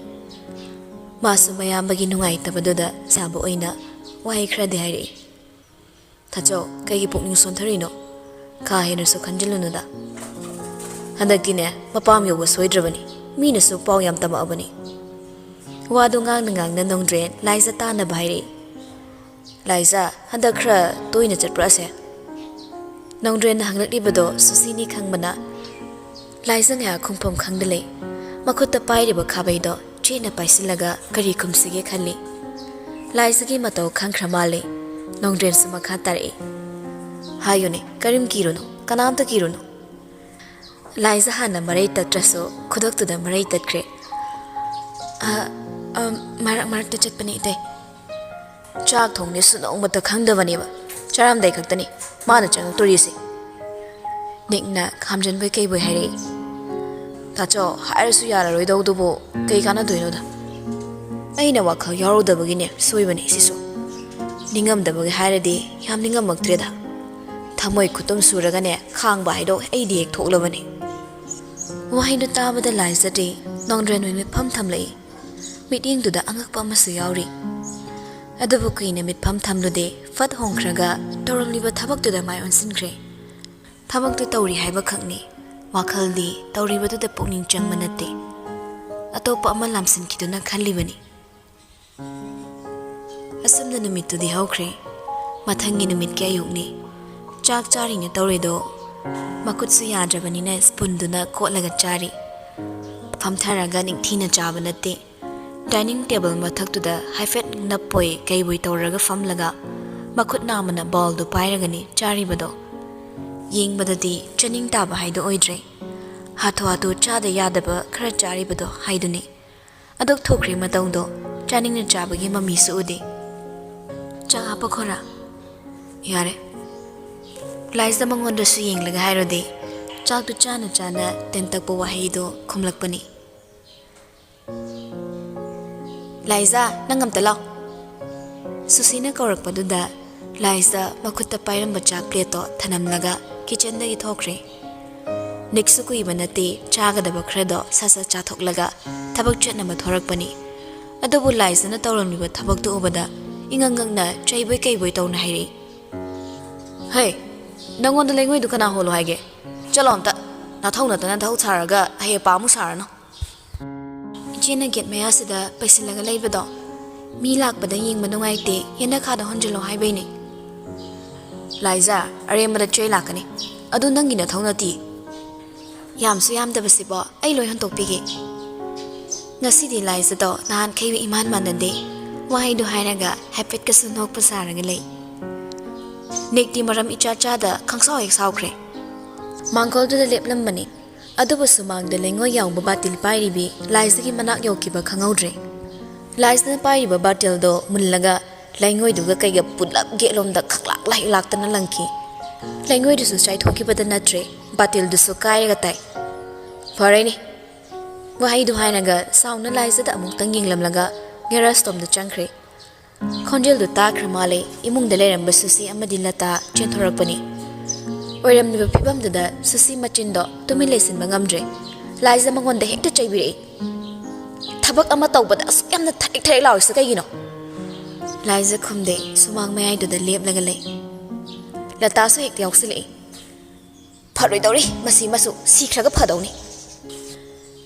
ꯃꯥꯁꯨ ꯃꯌꯥꯝꯕꯒꯤ ꯅꯨꯡꯉꯥꯏꯇꯕꯗꯨꯗ ꯁꯥꯕ ꯑꯣꯏꯅ ꯋꯥꯍꯩ ꯈꯔꯗꯤ ꯍꯥꯏꯔꯛꯏ꯫ "ꯊꯥꯆꯧ, ꯀꯩꯒꯤ ꯄꯨꯛꯅꯤꯡ ꯁꯣꯟꯊꯔꯤꯅꯣ? ꯀꯥ ꯍꯦꯟꯅꯁꯨ ꯈꯟꯖꯤꯜꯂꯨꯅꯨꯗ꯫ ꯍꯟꯗꯛꯇꯤꯅꯦ, ꯃꯄꯥꯝ ꯌꯧꯕ ꯁꯣꯏꯗ꯭ꯔꯕꯅꯤ꯫ ꯃꯤꯅꯁꯨ ꯄꯥꯎ ꯌꯥꯝ ꯇꯝꯃꯛꯑꯕꯅꯤ꯫" ꯋꯥꯗꯨ ꯉꯥꯡꯅ ꯉꯥꯡꯅ ꯅꯣꯡꯗ꯭ꯔꯦꯟ ꯂꯥꯏꯖ ꯇꯥꯅꯕ ꯍꯥꯏꯔꯛꯏ꯫ "ꯂꯥꯏꯖ, ꯍꯟꯗꯛ ꯈꯔ ꯇꯣꯏꯅ ꯆꯠꯄ꯭ꯔꯥ ꯑꯁꯦ?" ꯅꯣꯡꯗ꯭ꯔꯦꯟꯅ ꯍꯪꯂꯛꯂꯤꯕꯗꯣ ꯁꯨꯁꯤꯅꯤ ꯈꯪꯕꯅ ꯂꯥꯏꯖ ꯉꯥꯏꯍꯥꯛ ꯈꯨꯝꯐꯝ ꯈꯪꯗ ꯂꯩ꯫ ꯃꯈꯨꯠꯇ ꯄꯥꯏꯔꯤꯕ ꯈꯥꯕꯩꯗꯣ ꯆꯦꯠꯅ ꯄꯥꯏꯁꯤꯜꯂꯒ ꯀꯔꯤ ꯈꯨꯝꯁꯤꯒꯦ ꯈꯜꯂꯤ꯫ ꯂꯥꯏꯖꯒꯤ ꯃꯇꯧ ꯈꯪꯈ꯭ꯔ ꯃꯥꯜꯂꯦ꯫ ꯅꯣꯡꯗ꯭ꯔꯦꯟꯁꯨ ꯃꯈꯥ ꯇꯥꯔꯛꯏ, "ꯍꯥꯏꯌꯨꯅꯦ, ꯀꯔꯤꯝ ꯀꯤꯔꯨꯅꯨ, ꯀꯅꯥꯝꯇ ꯀꯤꯔꯨꯅꯨ꯫" ꯂꯥꯏꯖ ꯍꯥꯟꯅ ꯃꯔꯩ ꯇꯠꯇ꯭ꯔꯁꯨ ꯈꯨꯗꯛꯇꯨꯗ ꯃꯔꯩ ꯇꯠꯈ꯭ꯔꯦ꯫ "ꯑ, ꯑ, ꯃꯔꯛ ꯃꯔꯛꯇ ꯆꯠꯄꯅꯤ, ꯏꯇꯩ꯫ ꯆꯥꯛ ꯊꯣꯡꯅꯦꯁꯨ ꯅꯣꯡꯃꯇ ꯈꯪꯗꯕꯅꯦꯕ꯫ ꯆꯥꯔꯝꯗꯥꯏ ꯈꯛꯇꯅꯤ ꯃꯥꯅ ꯆꯪꯉꯛꯇꯣꯔꯤꯁꯦ꯫" ꯅꯤꯛꯅ ꯈꯥꯝꯖꯟꯕꯣꯏ ꯀꯩꯕꯣꯏ ꯍꯥꯏꯔꯛꯏ꯫ "ꯇꯥꯆꯧ, ꯍꯥꯏꯔꯁꯨ ꯌꯥꯔꯔꯣꯏꯗꯧꯗꯨꯕꯨ ꯀꯩ ꯀꯥꯟꯅꯗꯣꯏꯅꯣꯗ? ꯑꯩꯅ ꯋꯥꯈꯜ ꯌꯥꯎꯔꯨꯗꯕꯒꯤꯅꯦ ꯁꯣꯏꯕꯅꯦ ꯁꯤꯁꯨ꯫ ꯅꯤꯡꯉꯝꯗꯕꯒꯤ ꯍꯥꯏꯔꯗꯤ ꯌꯥꯝ ꯅꯤꯡꯉꯝꯃꯛꯇ꯭ꯔꯦꯗ꯫ ꯊꯃꯣꯏ ꯈꯨꯇꯨꯝ ꯁꯨꯔꯒꯅꯦ ꯈꯥꯡꯕ ꯍꯥꯏꯗꯣ ꯑꯩꯗꯤ ꯍꯦꯛ ꯊꯣꯛꯂꯕꯅꯦ꯫" ꯋꯥꯍꯩꯗꯨ ꯇꯥꯕꯗ ꯂꯥꯏꯖꯗꯤ ꯅꯣꯡꯗ꯭ꯔꯦꯟ ꯑꯣꯏ ꯃꯤꯠꯐꯝ ꯊꯝꯂꯛꯏ꯫ ꯃꯤꯠꯌꯦꯡꯗꯨꯗ ꯑꯉꯛꯄ ꯑꯃꯁꯨ ꯌꯥꯎꯔꯤ꯫ ꯑꯗꯨꯕꯨ ꯀꯨꯏꯅ ꯃꯤꯠꯐꯝ ꯊꯝꯂꯨꯗꯦ, ꯐꯠ ꯍꯣꯡꯈ꯭ꯔꯒ ꯇꯧꯔꯝꯂꯤꯕ ꯊꯕꯛꯇꯨꯗ ꯃꯥꯏ ꯑꯣꯟꯁꯤꯟꯈ꯭ꯔꯦ꯫ ꯊꯕꯛꯇꯨ ꯇꯧꯔꯤ ꯍꯥꯏꯕ ꯈꯛꯅꯤ, ꯋꯥꯈꯜꯗꯤ ꯇꯧꯔꯤꯕꯗꯨꯗ ꯄꯨꯛꯅꯤꯡ ꯆꯪꯕ ꯅꯠꯇꯦ꯫ ꯑꯇꯣꯞꯄ ꯑꯃ ꯂꯥꯝꯁꯤꯟꯈꯤꯗꯨꯅ ꯈꯜꯂꯤꯕꯅꯤ꯫ ꯑꯁꯨꯝꯅ ꯅꯨꯃꯤꯠꯇꯨꯗꯤ ꯍꯧꯈ꯭ꯔꯦ꯫ ꯃꯊꯪꯒꯤ ꯅꯨꯃꯤꯠꯀꯤ ꯑꯌꯨꯛꯅꯤ꯫ ꯆꯥꯛ ꯆꯥꯔꯤꯅ ꯇꯧꯔꯤꯗꯣ ꯃꯈꯨꯠꯁꯨ ꯌꯥꯗ꯭ꯔꯕꯅꯤꯅ ꯁ꯭ꯄꯨꯟꯗꯨꯅ ꯀꯣꯠꯂꯒ ꯆꯥꯔꯤ꯫ ꯐꯝꯊꯔꯒ ꯅꯤꯡꯊꯤꯅ ꯆꯥꯕ ꯅꯠꯇꯦ꯫ ꯗꯥꯏꯅꯤꯡ ꯇꯦꯕꯜ ꯃꯊꯛꯇꯨꯗ ꯍꯥꯏꯐꯦꯠ ꯅꯞꯄꯣꯏ ꯀꯩꯕꯣꯏ ꯇꯧꯔꯒ ꯐꯝꯂꯒ ꯃꯈꯨꯠ ꯅꯥꯝꯃꯅ ꯕꯥꯎꯜꯗꯨ ꯄꯥꯏꯔꯒꯅꯤ ꯆꯥꯔꯤꯕꯗꯣ꯫ ꯌꯦꯡꯕꯗꯗꯤ ꯆꯥꯅꯤꯡ ꯇꯥꯕ ꯍꯥꯏꯗꯣ ꯑꯣꯏꯗ꯭ꯔꯦ꯫ ꯍꯥꯊꯨ ꯍꯥꯊꯨ ꯆꯥꯗ ꯌꯥꯗꯕ ꯈꯔ ꯆꯥꯔꯤꯕꯗꯣ ꯍꯥꯏꯗꯨꯅꯤ꯫ ꯑꯗꯨꯛ ꯊꯨꯈ꯭ꯔꯦ ꯃꯇꯧꯗꯣ꯫ ꯆꯥꯅꯤꯡꯅ ꯆꯥꯕꯒꯤ ꯃꯃꯤꯁꯨ ꯎꯗꯦ꯫ "ꯆꯥꯛ ꯍꯥꯞꯄꯈꯣꯔꯥ?" "ꯌꯥꯔꯦ꯫" ꯂꯥꯏꯖꯗ ꯃꯉꯣꯟꯗꯁꯨ ꯌꯦꯡꯂꯒ ꯍꯥꯏꯔꯨꯗꯦ꯫ ꯆꯥꯛꯇꯨ ꯆꯥꯅ ꯆꯥꯅ ꯇꯦꯟꯇꯛꯄ ꯋꯥꯍꯩꯗꯨ ꯈꯨꯝꯂꯛꯄꯅꯤ꯫ "ꯂꯥꯏꯖꯥ, ꯅꯪ ꯑꯝꯇ ꯂꯥꯎ꯫" ꯁꯨꯁꯤꯅ ꯀꯧꯔꯛꯄꯗꯨꯗ ꯂꯥꯏꯖꯥ ꯃꯈꯨꯠꯇ ꯄꯥꯏꯔꯝꯕ ꯆꯥꯛ ꯄ꯭ꯂꯦꯠꯇꯣ ꯊꯅꯝꯂꯒ ꯀꯤꯆꯟꯗꯒꯤ ꯊꯣꯛꯈ꯭ꯔꯦ꯫ ꯅꯤꯛꯁꯨ ꯀꯨꯏꯕ ꯅꯠꯇꯦ, ꯆꯥꯒꯗꯕ ꯈꯔꯗꯣ ꯁꯠ ꯁꯠ ꯆꯥꯊꯣꯛꯂꯒ ꯊꯕꯛ ꯆꯠꯅꯕ ꯊꯣꯔꯛꯄꯅꯤ꯫ ꯑꯗꯨꯕꯨ ꯂꯥꯏꯖꯥꯅ ꯇꯧꯔꯝꯂꯤꯕ ꯊꯕꯛꯇꯨ ꯎꯕꯗ ꯏꯉꯛ ꯉꯛꯅ ꯆꯩꯕꯣꯏ ꯀꯩꯕꯣꯏ ꯇꯧꯅ ꯍꯥꯏꯔꯛꯏ꯫ "ꯍꯩ, ꯅꯪꯉꯣꯟꯗ ꯂꯩꯉꯣꯏꯗꯨ ꯀꯅꯥ ꯍꯣꯜꯂꯣ ꯍꯥꯏꯒꯦ? ꯆꯠꯂꯣ ꯑꯝꯇ꯫ ꯅꯊꯧ ꯅꯠꯇꯅ ꯊꯧ ꯁꯥꯔꯒ ꯑꯍꯩ ꯑꯄꯥ ꯑꯃꯨꯛ ꯁꯥꯔꯅꯨ꯫" "ꯏꯆꯦꯅ ꯒꯦꯠ ꯃꯌꯥꯁꯤꯗ ꯄꯩꯁꯤꯜꯂꯒ ꯂꯩꯕꯗꯣ, ꯃꯤ ꯂꯥꯛꯄꯗ ꯌꯦꯡꯕ ꯅꯨꯡꯉꯥꯏꯇꯦ, ꯌꯦꯅꯈꯥꯗ ꯍꯣꯟꯖꯤꯜꯂꯣ ꯍꯥꯏꯕꯩꯅꯦ꯫" "ꯂꯥꯏꯖꯥ, ꯑꯔꯦꯝꯕꯗ ꯆꯩ ꯂꯥꯛꯀꯅꯤ꯫ ꯑꯗꯨ ꯅꯪꯒꯤ ꯅꯊꯧ ꯅꯠꯇꯦ꯫" "ꯌꯥꯝꯁꯨ ꯌꯥꯝꯗꯕꯁꯤꯕꯣ, ꯑꯩ ꯂꯣꯏ ꯍꯟꯗꯣꯛꯄꯤꯒꯦ꯫" ꯉꯁꯤꯗꯤ ꯂꯥꯏꯖꯥꯗꯣ ꯅꯍꯥꯟꯈꯩꯒ ꯏꯃꯥꯟ ꯃꯥꯟꯅꯗꯦ꯫ ꯋꯥꯍꯩꯗꯨ ꯍꯥꯏꯔꯒ ꯍꯥꯏꯐꯦꯠꯀꯁꯨ ꯅꯣꯛꯄ ꯁꯥꯔꯒ ꯂꯩ꯫ ꯅꯤꯛꯇꯤ ꯃꯔꯝ ꯏꯆꯥ ꯆꯥꯗ ꯈꯪꯁꯥꯎ ꯍꯦꯛ ꯁꯥꯎꯈ꯭ꯔꯦ꯫ ꯃꯥꯡꯒꯣꯜꯗꯨꯗ ꯂꯦꯞꯂꯝꯕꯅꯤ꯫ ꯑꯗꯨꯕꯨ ꯁꯨꯃꯥꯡꯗ ꯂꯩꯉꯣꯏ ꯌꯥꯎꯕ ꯕꯥꯇꯤꯜ ꯄꯥꯏꯔꯤꯕꯤ ꯂꯥꯏꯖꯥꯒꯤ ꯃꯅꯥꯛ ꯌꯧꯈꯤꯕ ꯈꯪꯍꯧꯗ꯭ꯔꯦ꯫ ꯂꯥꯏꯖꯥꯅ ꯄꯥꯏꯔꯤꯕ ꯕꯥꯇꯤꯜꯗꯣ ꯃꯨꯜꯂꯒ ꯂꯩꯉꯣꯏꯗꯨꯒ ꯀꯩꯒ ꯄꯨꯂꯞ ꯒꯦꯠꯂꯣꯝꯗ ꯈꯪꯂꯥꯛ ꯂꯥꯛꯇꯅ ꯂꯪꯈꯤ꯫ ꯂꯩꯉꯣꯏꯗꯨꯁꯨ ꯆꯥꯏꯊꯣꯛꯈꯤꯕꯗ ꯅꯠꯇ꯭ꯔꯦ, ꯕꯥꯇꯤꯜꯗꯨꯁꯨ ꯀꯥꯏꯔꯒ ꯇꯥꯏ꯫ "ꯐꯔꯦꯅꯦ꯫" ꯋꯥꯍꯩꯗꯨ ꯍꯥꯏꯔꯒ ꯁꯥꯎꯅ ꯂꯥꯏꯖꯥꯗ ꯑꯃꯨꯛꯇꯪ ꯌꯦꯡꯂꯝꯂꯒ ꯒꯦꯔꯥꯖ ꯇꯣꯝꯗ ꯆꯪꯈ꯭ꯔꯦ꯫ ꯈꯣꯟꯖꯦꯜꯗꯨ ꯇꯥꯈ꯭ꯔ ꯃꯥꯜꯂꯦ꯫ ꯏꯃꯨꯡꯗ ꯂꯩꯔꯝꯕ ꯁꯨꯁꯤ ꯑꯃꯗꯤ ꯂꯇꯥ ꯆꯦꯟꯊꯣꯔꯛꯄꯅꯤ꯫ ꯑꯣꯏꯔꯝꯂꯤꯕ ꯐꯤꯕꯝꯗꯨꯗ ꯁꯨꯁꯤ ꯃꯆꯤꯟꯗꯣ ꯇꯨꯃꯤꯟ ꯂꯩꯁꯤꯟꯕ ꯉꯝꯗ꯭ꯔꯦ꯫ ꯂꯥꯏꯖꯥ ꯃꯉꯣꯟꯗ ꯍꯦꯛꯇ ꯆꯩꯕꯤꯔꯛꯏ꯫ "ꯊꯕꯛ ꯑꯃ ꯇꯧꯕꯗ ꯑꯁꯨꯛ ꯌꯥꯝꯅ ꯊꯔꯤꯛ ꯊꯔꯤꯛ ꯂꯥꯎꯔꯤꯁꯦ ꯀꯩꯒꯤꯅꯣ?" ꯂꯥꯏꯖꯥ ꯈꯨꯝꯗꯦ, ꯁꯨꯃꯥꯡ ꯃꯌꯥꯏꯗꯨꯗ ꯂꯦꯞꯂꯒ ꯂꯩ꯫ ꯂꯇꯥꯁꯨ ꯍꯦꯛꯇ ꯌꯥꯎꯁꯤꯜꯂꯛꯏ꯫ "ꯐꯔꯣꯏꯗꯧꯔꯤ, ꯃꯁꯤ ꯃꯁꯨ ꯁꯤꯈ꯭ꯔꯒ ꯐꯗꯧꯅꯤ꯫"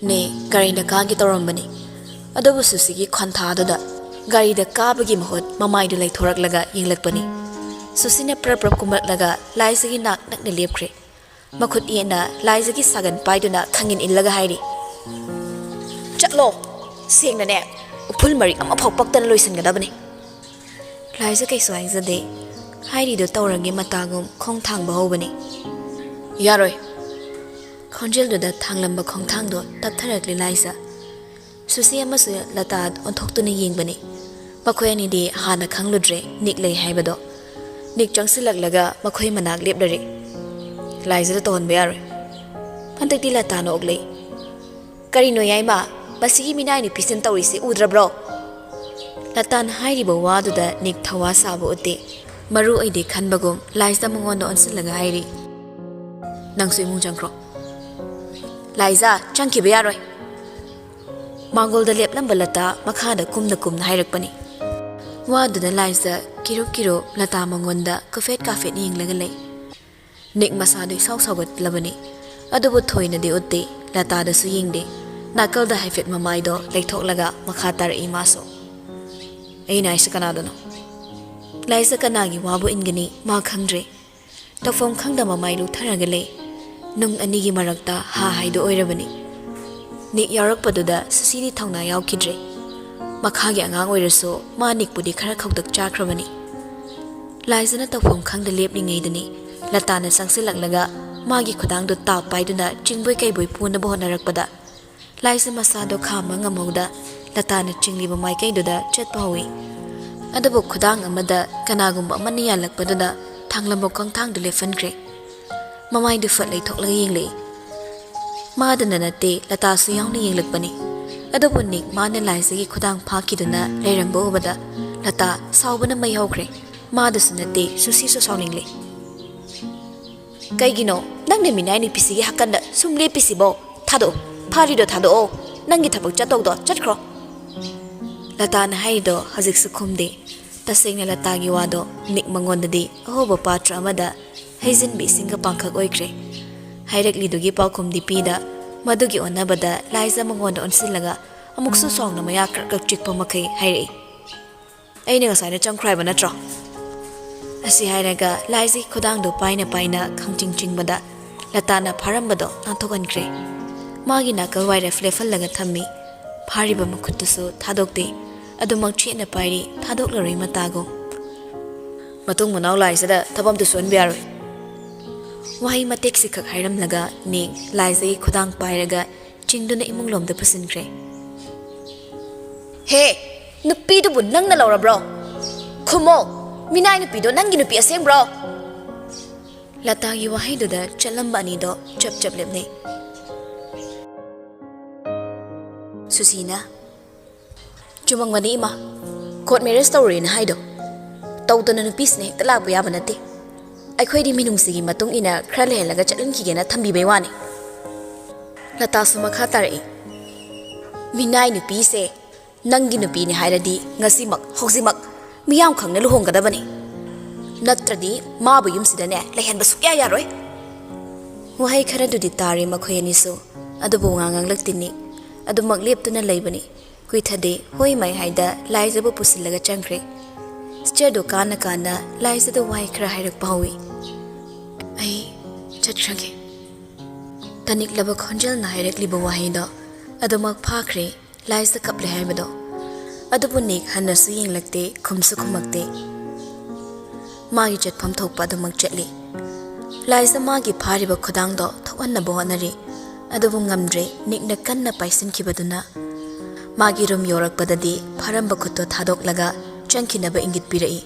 ꯅꯦ, ꯒꯥꯔꯤꯗ ꯀꯥꯒꯦ ꯇꯧꯔꯝꯕꯅꯤ꯫ ꯑꯗꯨꯕꯨ ꯁꯨꯁꯤꯒꯤ ꯈꯣꯟꯊꯥꯗꯨꯗ ꯒꯥꯔꯤꯗ ꯀꯥꯕꯒꯤ ꯃꯍꯨꯠ ꯃꯃꯥꯏꯗꯨ ꯂꯩꯊꯣꯔꯛꯂꯒ ꯌꯦꯡꯂꯛꯄꯅꯤ꯫ ꯁꯨꯁꯤꯅ ꯄ꯭ꯔꯞ ꯄ꯭ꯔꯞ ꯀꯨꯝꯂꯛꯂꯒ ꯂꯥꯏꯖꯥꯒꯤ ꯅꯥꯛ ꯅꯛꯅ ꯂꯦꯞꯈ꯭ꯔꯦ꯫ ꯃꯈꯨꯠ ꯌꯦꯠꯅ ꯂꯥꯏꯖꯥꯒꯤ ꯁꯥꯒꯟ ꯄꯥꯏꯗꯨꯅ ꯈꯪꯏꯟ ꯏꯜꯂꯒ ꯍꯥꯏꯔꯤ, "ꯆꯠꯂꯣ! ꯁꯦꯡꯅꯅꯦ, ꯎꯐꯨꯜ ꯃꯔꯤꯛ ꯑꯃꯐꯥꯎ ꯄꯛꯇꯅ ꯂꯣꯏꯁꯤꯟꯒꯗꯕꯅꯤ꯫" ꯂꯥꯏꯖꯥ ꯀꯩꯁꯨ ꯍꯥꯏꯖꯗꯦ꯫ ꯍꯥꯏꯔꯤꯗꯨ ꯇꯧꯔꯒꯦ ꯃꯇꯥꯒꯨꯝ ꯈꯣꯡ ꯊꯥꯡꯕ ꯍꯧꯕꯅꯤ꯫ "ꯌꯥꯔꯣꯏ!" ꯈꯣꯟꯖꯦꯜꯗꯨꯗ ꯊꯥꯡꯂꯝꯕ ꯈꯣꯡꯊꯥꯡꯗꯣ ꯇꯞꯊꯔꯛꯂꯦ ꯂꯥꯏꯖꯥ꯫ ꯁꯨꯁꯤ ꯑꯃꯁꯨ ꯂꯇꯥ ꯑꯣꯟꯊꯣꯛꯇꯨꯅ ꯌꯦꯡꯕꯅꯤ꯫ ꯃꯈꯣꯏ ꯑꯅꯤꯗꯤ ꯍꯥꯟꯅ ꯈꯪꯂꯨꯗ꯭ꯔꯦ ꯅꯤꯛ ꯂꯩ ꯍꯥꯏꯕꯗꯣ꯫ ꯅꯤꯛ ꯆꯪꯁꯤꯜꯂꯛꯂꯒ ꯃꯈꯣꯏ ꯃꯅꯥꯛ ꯂꯦꯞꯂꯔꯦ꯫ "ꯂꯥꯏꯖꯥꯗ ꯇꯧꯍꯟꯕ ꯌꯥꯔꯣꯏ꯫ ꯍꯟꯗꯛꯇꯤ ꯂꯇꯥ ꯅꯣꯛꯂꯦ꯫ "ꯀꯔꯤꯅꯣ ꯌꯥꯏꯃ, ꯃꯁꯤꯒꯤ ꯃꯤꯅꯥꯏ ꯅꯨꯄꯤꯁꯤꯅ ꯇꯧꯔꯤꯁꯤ ꯎꯗ꯭ꯔꯕ꯭ꯔꯣ?" ꯂꯇꯥꯅ ꯍꯥꯏꯔꯤꯕ ꯋꯥꯗꯨꯗ ꯅꯤꯛ ꯊꯧꯋꯥ ꯁꯥꯕ ꯎꯠꯇꯦ꯫ ꯃꯔꯨ ꯑꯣꯏꯗꯦ ꯈꯟꯕꯒꯨꯝ ꯂꯥꯏꯖꯥ ꯃꯉꯣꯟꯗ ꯑꯣꯟꯁꯤꯜꯂꯒ ꯍꯥꯏꯔꯤ, "ꯅꯪꯁꯨ ꯏꯃꯨꯡ ꯆꯪꯈ꯭ꯔꯣ꯫ ꯂꯥꯏꯖꯥ, ꯆꯪꯈꯤꯕ ꯌꯥꯔꯣꯏ!" ꯃꯥꯡꯒꯣꯜꯗ ꯂꯦꯞꯂꯝꯕ ꯂꯇꯥ ꯃꯈꯥꯗ ꯀꯨꯝꯅ ꯀꯨꯝꯅ ꯍꯥꯏꯔꯛꯄꯅꯤ꯫ ꯋꯥꯗꯨꯅ ꯂꯥꯏꯖꯥ ꯀꯤꯔꯨꯞ ꯀꯤꯔꯨꯞ ꯂꯇꯥ ꯃꯉꯣꯟꯗ ꯀꯨꯐꯦꯠ ꯀꯥꯐꯦꯠ ꯌꯦꯡꯂꯒ ꯂꯩ꯫ ꯅꯤꯛ ꯃꯁꯥꯗꯨ ꯏꯁꯥꯎ ꯁꯥꯎꯒꯠꯂꯕꯅꯤ, ꯑꯗꯨꯕꯨ ꯊꯣꯏꯅꯗꯤ ꯎꯠꯇꯦ꯫ ꯂꯇꯥꯗꯁꯨ ꯌꯦꯡꯗꯦ꯫ ꯅꯥꯀꯜꯗ ꯍꯥꯏꯐꯦꯠ ꯃꯃꯥꯏꯗꯣ ꯂꯩꯊꯣꯛꯂꯒ ꯃꯈꯥ ꯇꯥꯔꯛꯏ ꯃꯥꯁꯨ꯫ "ꯑꯩꯅ ꯍꯥꯏꯁꯤ ꯀꯅꯥꯗꯅꯣ?" ꯂꯥꯏꯖꯥ ꯀꯅꯥꯒꯤ ꯋꯥꯕꯨ ꯏꯟꯒꯅꯤ ꯃꯥ ꯈꯪꯗ꯭ꯔꯦ꯫ ꯇꯧꯐꯝ ꯈꯪꯗ ꯃꯃꯥꯏ ꯂꯨꯛꯊꯔꯒ ꯂꯩ꯫ ꯅꯨꯡ ꯑꯅꯤꯒꯤ ꯃꯔꯛꯇ ꯍꯥ ꯍꯥꯏꯗꯣ ꯑꯣꯏꯔꯕꯅꯤ꯫ ꯅꯤꯛ ꯌꯥꯎꯔꯛꯄꯗꯨꯗ ꯁꯨꯁꯤꯗꯤ ꯊꯧꯅꯥ ꯌꯥꯎꯈꯤꯗ꯭ꯔꯦ꯫ ꯃꯈꯥꯒꯤ ꯑꯉꯥꯡ ꯑꯣꯏꯔꯁꯨ ꯃꯥ ꯅꯤꯛꯄꯨꯗꯤ ꯈꯔ ꯈꯧꯇꯛ ꯆꯥꯈ꯭ꯔꯕꯅꯤ꯫ ꯂꯥꯏꯖꯥꯅ ꯇꯧꯐꯝ ꯈꯪꯗ ꯂꯦꯞꯂꯤꯉꯩꯗꯅꯤ ꯂꯇꯥꯅ ꯆꯪꯁꯤꯜꯂꯛꯂꯒ ꯃꯥꯒꯤ ꯈꯨꯗꯥꯡꯗꯨ ꯇꯥꯞ ꯄꯥꯏꯗꯨꯅ ꯆꯤꯡꯕꯣꯏ ꯀꯩꯕꯣꯏ ꯄꯨꯅꯕ ꯍꯣꯠꯅꯔꯛꯄꯗ ꯂꯥꯏꯖꯥ ꯃꯁꯥꯗꯣ ꯈꯥꯝꯕ ꯉꯝꯍꯧꯗ ꯂꯇꯥꯅ ꯆꯤꯡꯂꯤꯕ ꯃꯥꯏꯀꯩꯗꯨꯗ ꯆꯠꯄ ꯍꯧꯏ꯫ ꯑꯗꯨꯕꯨ ꯈꯨꯗꯥꯡ ꯑꯃꯗ ꯀꯅꯥꯒꯨꯝꯕ ꯑꯃꯅ ꯌꯥꯜꯂꯛꯄꯗꯨꯗ ꯊꯥꯡꯂꯝꯕ ꯈꯣꯡꯊꯥꯡꯗꯨ ꯂꯦꯞꯍꯟꯈ꯭ꯔꯦ꯫ ꯃꯃꯥꯏꯗꯨ ꯐꯠ ꯂꯩꯊꯣꯛꯂꯒ ꯌꯦꯡꯂꯛꯏ꯫ ꯃꯥꯗꯅ ꯅꯠꯇꯦ, ꯂꯇꯥꯁꯨ ꯌꯥꯎꯅ ꯌꯦꯡꯂꯛꯄꯅꯤ꯫ ꯑꯗꯨꯕꯨ ꯅꯤꯛ ꯃꯥꯅ ꯂꯥꯏꯖꯥꯒꯤ ꯈꯨꯗꯥꯡ ꯐꯥꯈꯤꯗꯨꯅ ꯂꯩꯔꯝꯕ ꯎꯕꯗ ꯂꯇꯥ ꯁꯥꯎꯕꯅ ꯃꯩ ꯍꯧꯈ꯭ꯔꯦ꯫ ꯃꯥꯗꯁꯨ ꯅꯠꯇꯦ, ꯁꯨꯁꯤꯁꯨ ꯁꯥꯎꯅꯤꯡꯂꯦ꯫ "ꯀꯩꯒꯤꯅꯣ ꯅꯪꯅ ꯃꯤꯅꯥꯏ ꯅꯨꯄꯤꯁꯤꯒꯤ ꯍꯥꯀꯟꯗ ꯁꯨꯝ ꯂꯦꯞꯄꯤꯁꯤꯕꯣ? ꯊꯥꯗꯣꯛꯑꯣ, ꯐꯥꯔꯤꯗꯣ ꯊꯥꯗꯣꯛꯑꯣ, ꯅꯪꯒꯤ ꯊꯕꯛ ꯆꯠꯇꯧꯗꯣ ꯆꯠꯈ꯭ꯔꯣ!" ꯂꯇꯥꯅ ꯍꯥꯏꯔꯤꯗꯣ ꯍꯧꯖꯤꯛꯁꯨ ꯈꯨꯝꯗꯦ꯫ ꯇꯁꯦꯡꯅ ꯂꯇꯥꯒꯤ ꯋꯥꯗꯣ ꯅꯤꯛ ꯃꯉꯣꯟꯗꯗꯤ ꯑꯍꯧꯕ ꯄꯥꯇ꯭ꯔ ꯑꯃꯗ ꯍꯩꯖꯤꯟꯕꯤ ꯏꯁꯤꯡꯒ ꯄꯥꯡꯈꯛ ꯑꯣꯏꯈ꯭ꯔꯦ꯫ ꯍꯥꯏꯔꯛꯂꯤꯗꯨꯒꯤ ꯄꯥꯎꯈꯨꯝꯗꯤ ꯄꯤꯗ, ꯃꯗꯨꯒꯤ ꯑꯣꯟꯅꯕꯗ ꯂꯥꯏꯖꯥ ꯃꯉꯣꯟꯗ ꯑꯣꯟꯁꯤꯜꯂꯒ ꯑꯃꯨꯛꯁꯨ ꯁꯥꯎꯅ ꯃꯌꯥ ꯀ꯭ꯔꯛ ꯀ꯭ꯔꯛ ꯆꯤꯛꯄ ꯃꯈꯩ ꯍꯥꯏꯔꯛꯏ, "ꯑꯩꯅ ꯉꯁꯥꯏꯅ ꯆꯪꯈ꯭ꯔꯣ ꯍꯥꯏꯕ ꯅꯠꯇ꯭ꯔꯣ?" ꯑꯁꯤ ꯍꯥꯏꯔꯒ ꯂꯥꯏꯖꯥꯒꯤ ꯈꯨꯗꯥꯡꯗꯨ ꯄꯥꯏꯅ ꯄꯥꯏꯅ ꯈꯪꯆꯤꯡ ꯆꯤꯡꯕꯗ ꯂꯇꯥꯅ ꯐꯥꯔꯝꯕꯗꯣ ꯅꯥꯟꯊꯣꯛꯍꯟꯈ꯭ꯔꯦ꯫ ꯃꯥꯒꯤ ꯅꯥꯀꯜ ꯋꯥꯏꯔꯞ ꯂꯦꯞꯍꯜꯂꯒ ꯊꯝꯃꯤ꯫ ꯐꯥꯔꯤꯕ ꯃꯈꯨꯠꯇꯨꯁꯨ ꯊꯥꯗꯣꯛꯇꯦ꯫ ꯑꯗꯨꯃꯛ ꯆꯦꯠꯅ ꯄꯥꯏꯔꯤ, ꯊꯥꯗꯣꯛꯂꯔꯣꯏ ꯃꯇꯥꯒꯨꯝ꯫ "ꯃꯇꯨꯡ ꯃꯅꯥꯎ ꯂꯥꯏꯖꯥꯗ ꯊꯕꯛ ꯑꯝꯇ ꯁꯨꯍꯟꯕ ꯌꯥꯔꯣꯏ!" ꯋꯥꯍꯩ ꯃꯇꯦꯛꯁꯤꯈꯛ ꯍꯥꯏꯔꯝꯂꯒ ꯅꯤꯛ ꯂꯥꯏꯖꯥꯒꯤ ꯈꯨꯗꯥꯡ ꯄꯥꯏꯔꯒ ꯆꯤꯡꯗꯨꯅ ꯏꯃꯨꯡꯂꯣꯝꯗ ꯄꯨꯁꯤꯟꯈ꯭ꯔꯦ꯫ "ꯍꯦ, ꯅꯨꯄꯤꯗꯨꯕꯨ ꯅꯪꯅ ꯂꯧꯔꯕ꯭ꯔꯣ? ꯈꯨꯝꯃꯣ, ꯃꯤꯅꯥꯏ ꯅꯨꯄꯤꯗꯣ ꯅꯪꯒꯤ ꯅꯨꯄꯤ ꯑꯁꯦꯡꯕ꯭ꯔꯣ?" ꯂꯇꯥꯒꯤ ꯋꯥꯍꯩꯗꯨꯗ ꯆꯠꯂꯝꯕ ꯑꯅꯤꯗꯣ ꯆꯞ ꯆꯞ ꯂꯦꯞꯅꯩ꯫ ꯁꯨꯁꯤꯅ, "ꯆꯨꯝꯃꯝꯒꯅꯤ ꯏꯃꯥ, ꯀꯣꯔꯠ ꯃꯦꯔꯦꯖ ꯇꯧꯔꯦꯅ ꯍꯥꯏꯗꯣ꯫ ꯇꯧꯗꯅ ꯅꯨꯄꯤꯁꯤꯅ ꯍꯦꯛꯇ ꯂꯥꯛꯄ ꯌꯥꯕ ꯅꯠꯇꯦ꯫ ꯑꯩꯈꯣꯏꯗꯤ ꯃꯤꯅꯨꯡꯁꯤꯒꯤ ꯃꯇꯨꯡ ꯏꯟꯅ ꯈꯔ ꯂꯩꯍꯜꯂꯒ ꯆꯠꯍꯟꯈꯤꯒꯦꯅ ꯊꯝꯕꯤꯕꯩ ꯋꯥꯅꯤ꯫" ꯂꯇꯥꯁꯨ ꯃꯈꯥ ꯇꯥꯔꯛꯏ, "ꯃꯤꯅꯥꯏ ꯅꯨꯄꯤꯁꯦ ꯅꯪꯒꯤ ꯅꯨꯄꯤꯅꯤ ꯍꯥꯏꯔꯗꯤ ꯉꯁꯤꯃꯛ, ꯍꯧꯖꯤꯛꯃꯛ ꯃꯤꯌꯥꯝ ꯈꯪꯅ ꯂꯨꯍꯣꯡꯒꯗꯕꯅꯤ꯫ ꯅꯠꯇ꯭ꯔꯗꯤ ꯃꯥꯕꯨ ꯌꯨꯝꯁꯤꯗꯅꯦ ꯂꯩꯍꯟꯕ ꯁꯨꯛꯌꯥ ꯌꯥꯔꯣꯏ꯫" ꯋꯥꯍꯩ ꯈꯔꯗꯨꯗꯤ ꯇꯥꯔꯦ ꯃꯈꯣꯏ ꯑꯅꯤꯁꯨ, ꯑꯗꯨꯕꯨ ꯋꯥ ꯉꯥꯡꯂꯛꯇꯦ ꯅꯤꯛ꯫ ꯑꯗꯨꯃꯛ ꯂꯦꯞꯇꯨꯅ ꯂꯩꯕꯅꯤ꯫ ꯀꯨꯏꯊꯗꯦ ꯍꯣꯏ ꯃꯥꯏ ꯍꯥꯏꯗ ꯂꯥꯏꯖꯕꯨ ꯄꯨꯁꯤꯜꯂꯒ ꯆꯪꯈ꯭ꯔꯦ꯫ ꯁ꯭ꯇꯦꯌꯔꯗꯨ ꯀꯥꯅ ꯀꯥꯅ ꯂꯥꯏꯖꯗ ꯋꯥꯍꯩ ꯈꯔ ꯍꯥꯏꯔꯛꯄ ꯍꯧꯏ꯫ "ꯑꯩ ꯆꯠꯈ꯭ꯔꯒꯦ꯫" ꯇꯅꯤꯛꯂꯕ ꯈꯣꯟꯖꯦꯜꯅ ꯍꯥꯏꯔꯛꯂꯤꯕ ꯋꯥꯍꯩꯗꯣ ꯑꯗꯨꯃꯛ ꯐꯥꯈ꯭ꯔꯦ꯫ ꯂꯥꯏꯖꯗ ꯀꯞꯂꯦ ꯍꯥꯏꯕꯗꯣ꯫ ꯑꯗꯨꯕꯨ ꯅꯤꯛ ꯍꯟꯅꯁꯨ ꯌꯦꯡꯂꯛꯇꯦ, ꯈꯨꯝꯁꯨ ꯈꯨꯝꯃꯛꯇꯦ꯫ ꯃꯥꯒꯤ ꯆꯠꯐꯝ ꯊꯣꯛꯄ ꯑꯗꯨꯃꯛ ꯆꯠꯂꯤ꯫ ꯂꯥꯏꯖꯗ ꯃꯥꯒꯤ ꯐꯥꯔꯤꯕ ꯈꯨꯗꯥꯡꯗꯣ ꯊꯣꯛꯍꯟꯅꯕ ꯍꯣꯠꯅꯔꯤ꯫ ꯑꯗꯨꯕꯨ ꯉꯝꯗ꯭ꯔꯦ, ꯅꯤꯛꯅ ꯀꯟꯅ ꯄꯥꯏꯁꯤꯟꯈꯤꯕꯗꯨꯅ꯫ ꯃꯥꯒꯤ ꯔꯨꯝ ꯌꯧꯔꯛꯄꯗꯗꯤ ꯐꯥꯔꯝꯕ ꯈꯨꯠꯇꯣ ꯊꯥꯗꯣꯛꯂꯒ ꯆꯪꯈꯤꯅꯕ ꯏꯪꯒꯤꯠ ꯄꯤꯔꯛꯏ꯫